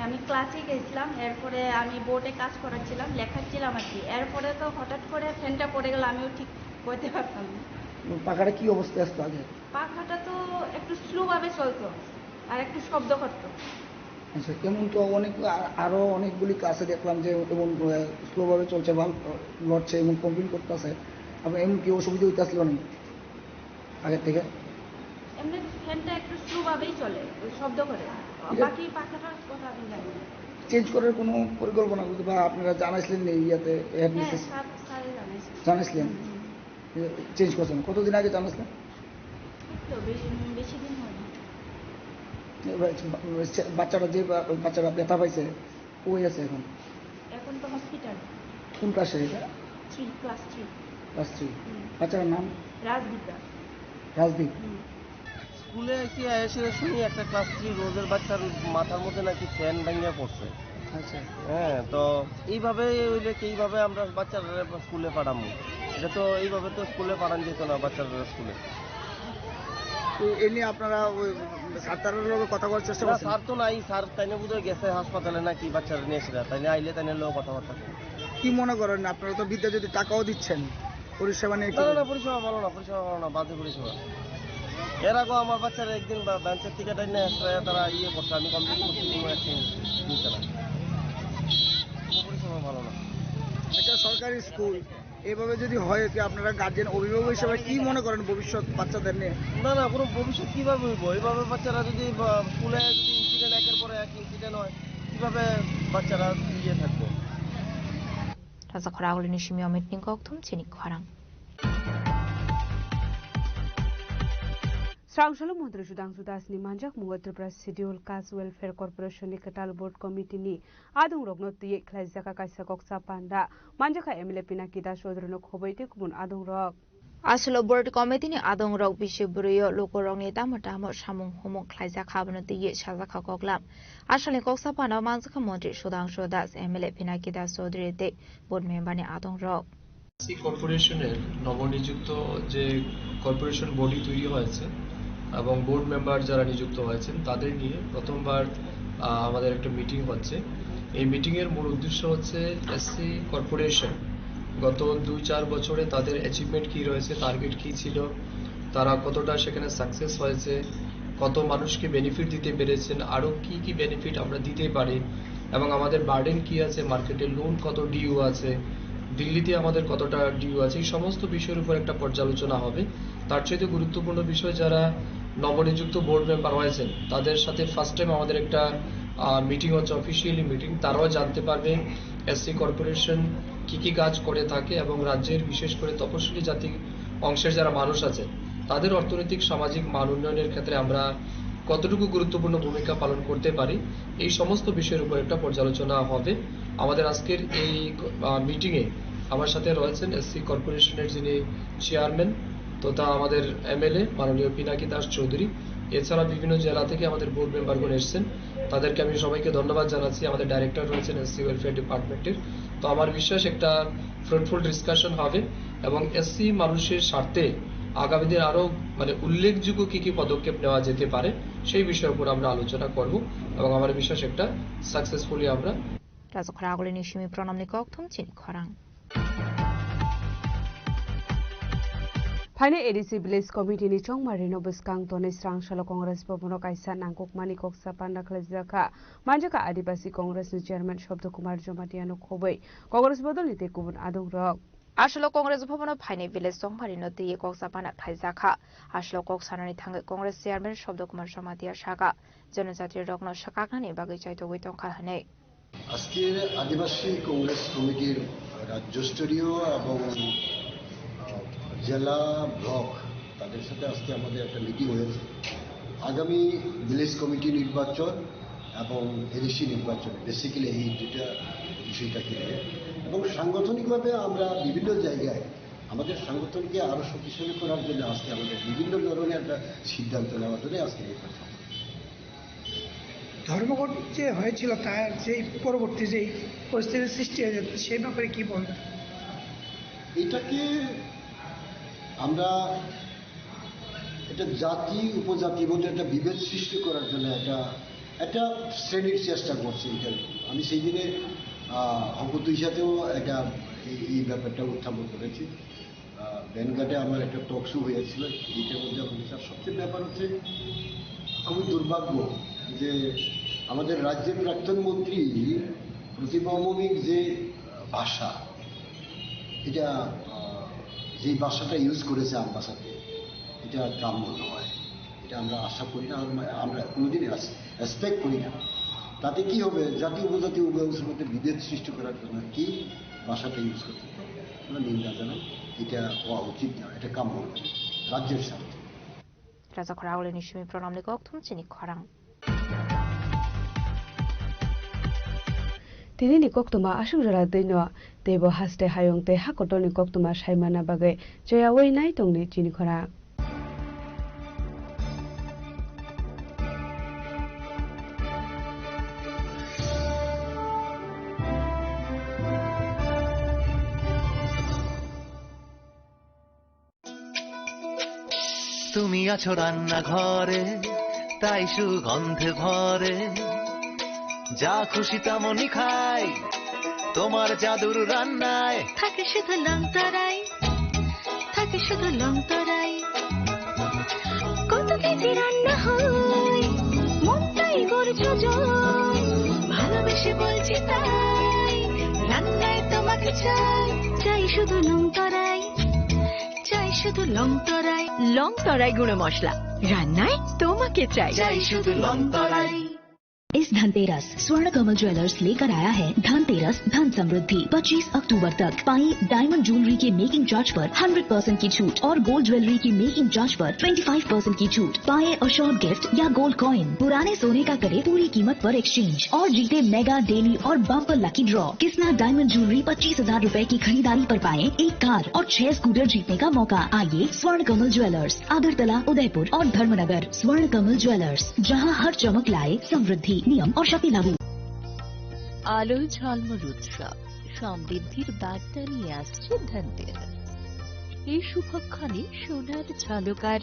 আমি ক্লাসে গেছিলাম, এরপরে আমি বোর্ডে কাজ করাচ্ছিলাম, লেখাচ্ছিলাম আর কি। এরপরে তো হঠাৎ করে ফ্যানটা পড়ে গেল, আমিও ঠিক করতে পারতাম না। পাখাটা কি অবস্থায় আসতো আগে? পাখাটা তো একটু স্লো ভাবে চলতো আর একটু শব্দ করতো। আচ্ছা, এমন তো অনেক, আ-, আরো অনেকগুলি ক্লাসে দেখলাম যে এমন, আহ, স্লো ভাবে চলছে, বাল্ব, আহ, লড়ছে, এমন কমপ্লেন করতেছে। আপনার এমন কি অসুবিধা হইতে আসলো না আগের থেকে? এমনি ফ্যানটা একটু স্লো ভাবেই চলে, ওই শব্দ করে। ঠিক আছে। বাকি পাখাটার কথা আমি জানি না। চেঞ্জ করার কোনো পরিকল্পনা করতে বা আপনারা জানাইছিলেন এই ইয়াতে, হ্যাঁ, হেডমিস্ট্রেস? স্যার, স্যারে জানাইছেন। জানাইছিলেন? হুম, হুম। এ, চেঞ্জ করছেন। কতদিন আগে জানাইছিলেন? এই তো বেশি, বেশি দিন হয়নি। এ, বা-, বা-, বাচ্চারা যে বা-, বাচ্চারা ব্যথা পাইছে, কই আছে এখন? এখন তো হসপিটাল। কোন ক্লাসে এটা? Three, class three. Class three. হুম। বাচ্চার নাম? রাজদীপ দাস। রাজদীপ? হুম। স্কুলে এসে, এসে শুনি একটা ক্লাস থ্রি রোজের বাচ্চার মাথার মধ্যে নাকি ফ্যান ভাঙিয়া পড়ছে। আচ্ছা। হ্যাঁ, তো এইভাবে হইলে কি, এইভাবে আমরা বাচ্চারা স্কুলে পাঠাবো? এটা তো এইভাবে তো স্কুলে পাঠানো যেত না, বাচ্চারা স্কুলে। তো এ নিয়ে আপনারা ওই স্যার তারার লগে কথা বলার চেষ্টা না, করছেন? স্যার তো নাই, স্যার তাইনে বোধহয় গেছে হাসপাতালে নাকি বাচ্চারা নিয়ে এসে, তাইনে আইলে তাইনে লোক কথাবার্তা কই। কি মনে করেন আপনারা তো বিদ্যা যদি টাকাও দিচ্ছেন, পরিষেবা নিয়ে কি না, না, না, বলবেন? পরিষেবা ভালো না, পরিষেবা ভালো না, বাজে পরিষেবা। এর আগেও আমার বাচ্চারা একদিন বা-, বেঞ্চের থেকে টাইনে আসলে তারা ইয়ে করছে, আমি কমপ্লেন করছি, কোনো অ্যাকশন নিচ্ছে না। কোনো পরিষেবা ভালো না। একটা সরকারি স্কুল, এভাবে যদি হয়, কি আপনারা গার্জিয়ান, অভিভাবক হিসেবে কি মনে করেন ভবিষ্যৎ বাচ্চাদের নিয়ে? না, না, কোনো ভবিষ্যৎ কিভাবে হইব? এইভাবে বাচ্চারা যদি বা, স্কুলে যদি ইনসিডেন্ট একের পর এক ইনসিডেন্ট হয়, কিভাবে বাচ্চারা ইয়ে থাকবে? Raja khoragulini simi omit ni kok thum chini khorang. Srangsalo Montri Sudhangshu Das ni manjak mungo Tripura Schedule Caste Welfare Corporation ni kwtal board committee ni adongrokno twiwi khlaijak kaisa koksa panda manjakha M L A Pinaki Das Chaudhary no khobwi tei kubun adongrok. Aswlo board committee ni adongrok bisi bwrwi o lukurokni tamo tamo samung humung khlaijak abono twiwi sajakha koklam. Asalni koksa panda manjakha Montri Sudhangshu Das, M L A Pinaki Das Chaudhary tei board member ni adongrok. SC কর্পোরেশনের নবনিযুক্ত যে corporation body তৈরি হয়েছে এবং board member যারা নিযুক্ত হয়েছেন, তাদের নিয়ে প্রথমবার, আহ, আমাদের একটা মিটিং হচ্ছে। এই মিটিংয়ের মূল উদ্দেশ্য হচ্ছে এসসি কর্পোরেশন গত দুই চার বছরে তাদের অ্যাচিভমেন্ট কী রয়েছে, টার্গেট কী ছিল, তারা কতটা সেখানে সাকসেস হয়েছে, কত মানুষকে বেনিফিট দিতে পেরেছেন, আরও কী কী বেনিফিট আমরা দিতে পারি এবং আমাদের বার্ডেন কী আছে, মার্কেটে লোন কত ডিউ আছে, দিল্লিতে আমাদের কতটা ডিউ আছে, এই সমস্ত বিষয়ের উপর একটা পর্যালোচনা হবে। তার চাইতে গুরুত্বপূর্ণ বিষয়, যারা নবনিযুক্ত বোর্ড মেম্বার হয়েছেন, তাদের সাথে ফার্স্ট টাইম আমাদের একটা, আহ, মিটিং হচ্ছে, অফিসিয়ালি মিটিং। তারাও জানতে পারবে এসসি কর্পোরেশন কী কী কাজ করে থাকে এবং রাজ্যের, বিশেষ করে তপশিলি জাতি অংশের যারা মানুষ আছে, তাদের অর্থনৈতিক সামাজিক মান উন্নয়নের ক্ষেত্রে আমরা কতটুকু গুরুত্বপূর্ণ ভূমিকা পালন করতে পারি, এই সমস্ত বিষয়ের উপর একটা পর্যালোচনা হবে। আমাদের আজকের এই, আহ, মিটিংয়ে আমার সাথে রয়েছেন এসসি কর্পোরেশনের যিনি চেয়ারম্যান তথা আমাদের এমএলএ মাননীয় পিনাকি দাস চৌধুরী, এছাড়া বিভিন্ন জেলা থেকে আমাদের বোর্ড মেম্বারগণ এসেছেন, তাদেরকে আমি সবাইকে ধন্যবাদ জানাচ্ছি। আমাদের ডাইরেক্টর রয়েছেন এসসি ওয়েলফেয়ার ডিপার্টমেন্টের। তো আমার বিশ্বাস একটা ফ্রুটফুল ডিসকাশন হবে এবং এসসি মানুষের স্বার্থে আগামী দিন আরও, মানে, উল্লেখযোগ্য কী কী পদক্ষেপ নেওয়া যেতে পারে সেই বিষয়ের উপর আমরা আলোচনা করব এবং আমার বিশ্বাস একটা সাকসেসফুলি আমরা Raja khoragulini simi pranamni kok thum chini khorang. Phaini A D C Village Committee ni chongmarino bwskang tonwi Srangsalo Congress Bhavan o kaisa nangkukmani koksa panda khlaijakha. Manjakha Adibasi Congress ni Chairman Shobdo Kumar Jamatia no khobwi Congress bodol ni tei kubun adongrok. Aswlo Congress Bhavan o phaini Village chongmarino twiwi koksa panda khlaijakha. Aswlo kok sanani thangwi Congress Chairman Shobdo Kumar Jamatia sakha, janajatirokno swkaknani bagwi chaitogwi tongkha hwnwi. আজকে আদিবাসী কংগ্রেস কমিটির রাজ্য স্তরীয় এবং, আহ, জেলা, ব্লক, তাদের সাথে আজকে আমাদের একটা মিটিং হয়েছে। আগামী ভিলেজ কমিটি নির্বাচন এবং এডিসি নির্বাচন, বেসিক্যালি এই দুইটা বিষয়টাকে নিয়ে। এবং সাংগঠনিকভাবে আমরা বিভিন্ন জায়গায় আমাদের সংগঠনকে আরো শক্তিশালী করার জন্য আজকে আমাদের বিভিন্ন ধরনের একটা সিদ্ধান্ত নেওয়ার জন্য আজকে এই কথা। ধর্মঘট যে হয়েছিল, তার যে পরবর্তী যে পরিস্থিতির সৃষ্টি হয়েছে, সেই ব্যাপারে কি বলবেন? এটাকে আমরা, এটা জাতি উপজাতির মধ্যে একটা বিভেদ সৃষ্টি করার জন্য একটা, একটা শ্রেণীর চেষ্টা করছে। এটা আমি সেই দিনে, আহ, হকু দুই সাথেও একটা এই, এই ব্যাপারটা উত্থাপন করেছি। আহ, ব্যানঘাটে আমার একটা টক শো হয়েছিল, এইটার মধ্যে আমি, তার সবচেয়ে ব্যাপার হচ্ছে খুবই দুর্ভাগ্য যে আমাদের রাজ্যের প্রাক্তন মন্ত্রী প্রতিভা মৌমিক যে ভাষা, এটা, আহ, যেই ভাষাটা ইউজ করেছে আমবাসাতে, এটা কাম্য নয়। এটা আমরা আশা করি না, আমরা, আমরা কোনোদিনই আস-, এক্সপেক্ট করি না। তাতে কি হবে? জাতি উপজাতি উভয় অংশের মধ্যে বিভেদ সৃষ্টি করার জন্য কি ভাষাটা ইউজ করতে হবে? আমরা নিন্দা জানাই, এটা হওয়া উচিত না, এটা কাম্য নয় রাজ্যের স্বার্থে। Raja Khorang Aulini simi program ni kok thum chini khorang. Tini ni koktwma aswk jora twi no, teibo haste hayung tei ha kotor ni koktwma sai manna bagwi choyaui nai tongdi chini khorang. তুমি আছো রান্নাঘরে, তাই সুগন্ধে ভরে। যা খুশি তেমনই খাই, তোমার জাদুর রান্নায়। থাকে শুধু লং তরাই, থাকে শুধু লং তরাই। কত কেজি রান্না হয়, মনটাই গড়ছে জয়। ভালোবেসে বলছি তাই, রান্নায় তোমাকে চাই, চাই শুধু লং তরাই। চাই শুধু লং তরাই। লং তরাই গুঁড়ো মশলা, রান্নায় তোমাকে চাই। চাই শুধু লং তরাই। इस धनतेरस स्वर्ण कमल ज्वेलर्स लेकर आया है धनतेरस धन समृद्धि। पच्चीस अक्टूबर तक पाएं डायमंड ज्वेलरी के मेकिंग चार्ज पर हंड्रेड परसेंट की छूट और गोल्ड ज्वेलरी की मेकिंग चार्ज पर ट्वेंटी फ़ाइव परसेंट की छूट। पाएं अशोर्ड गिफ्ट या गोल्ड कॉइन। पुराने सोने का करें पूरी कीमत पर एक्सचेंज और जीते मेगा डेली और bumper lucky draw. Kisna diamond jewellery पच्चीस हजार रुपए की खरीदारी पर पाएं एक कार और छह स्कूटर जीतने का मौका। आइए स्वर्ण कमल ज्वेलर्स, আগরতলা, উদয়পুর और धर्मनगर। स्वर्ण कमल ज्वेलर्स, जहां हर चमक लाए समृद्धि। नियम और शर्तें लागू। আলোয় ঝলমল উৎসব, সমৃদ্ধির বার্তা নিয়ে আসছে ধনতেরাস। এই শুভক্ষণে সোনার ঝলকার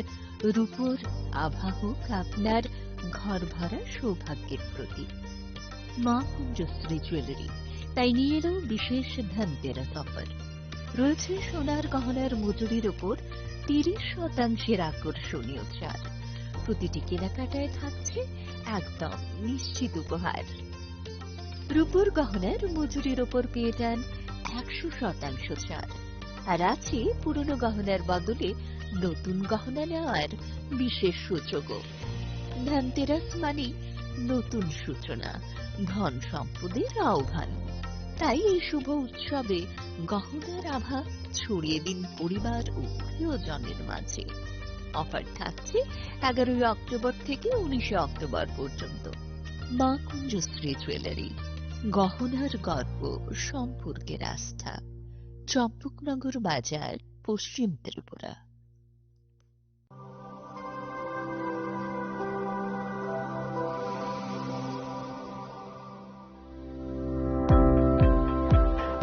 রূপোর আভা হোক আপনার ঘর ভরা সৌভাগ্যের প্রতীক। মা কুঞ্জশ্রী জুয়েলারি তাই নিয়ে এলো বিশেষ ধনতেরাস অফার। রয়েছে সোনার গহনার মজুরির ওপর তিরিশ শতাংশের আকর্ষণীয় ছাড়। প্রতিটি কেনাকাটায় থাকছে একদম নিশ্চিত উপহার। রূপোর গহনার মজুরির ওপর পেয়ে যান একশো শতাংশ ছাড়। আর আছে পুরনো গহনার বদলে নতুন গহনা নেওয়ার বিশেষ সুযোগও। ধনতেরাস মানেই নতুন সূচনা, ধন সম্পদের আহ্বান। তাই এই শুভ উৎসবে গহনার আভা ছড়িয়ে দিন পরিবার ও প্রিয়জনের মাঝে। অফার থাকছে এগারোই অক্টোবর থেকে উনিশে অক্টোবর পর্যন্ত। মা কুঞ্জশ্রী জুয়েলারি, গহনার গর্ব, সম্পর্কের আস্থা। চম্পকনগর বাজার, পশ্চিম Tripura.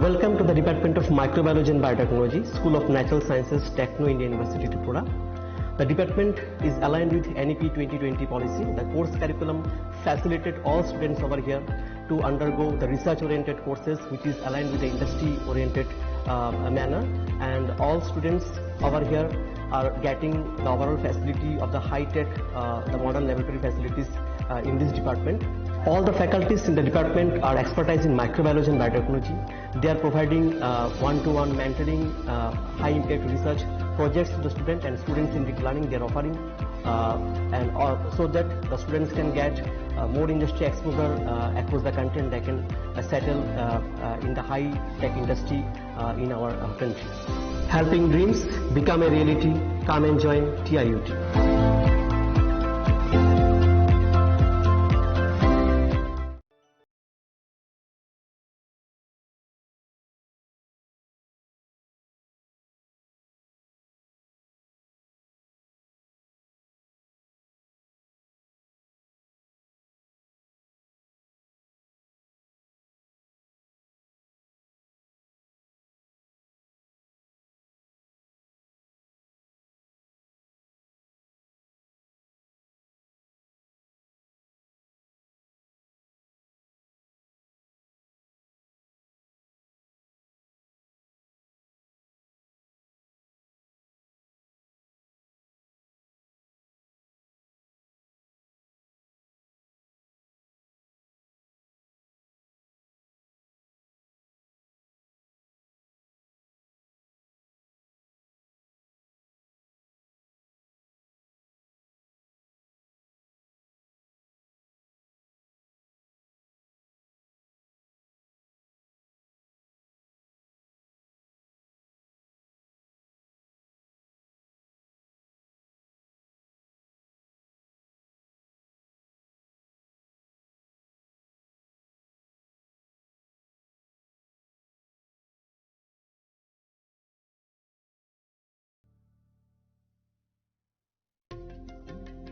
Welcome to the Department of Microbiology and Biotechnology, School of Natural Sciences, Techno India University, Tripura. The department is aligned with N E P twenty twenty policy. The course curriculum facilitated all students over here to undergo the research-oriented courses, which is aligned with the industry-oriented, uh, manner. And all students over here are getting the overall facility of the high-tech, uh, the modern laboratory facilities, uh, in this department. All the faculties in the department are expertise in microbiology and biotechnology. They are providing, uh, one-to-one mentoring, uh, high-impact research projects to the student, and students in deep learning they are offering, uh, and all, so that the students can get, uh, more industry exposure, uh, across the country, and they can, uh, settle, uh, uh, in the high-tech industry, uh, in our, uh, country. Helping dreams become a reality. Come and join T I U T.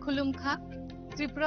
Khulumkha. Tripura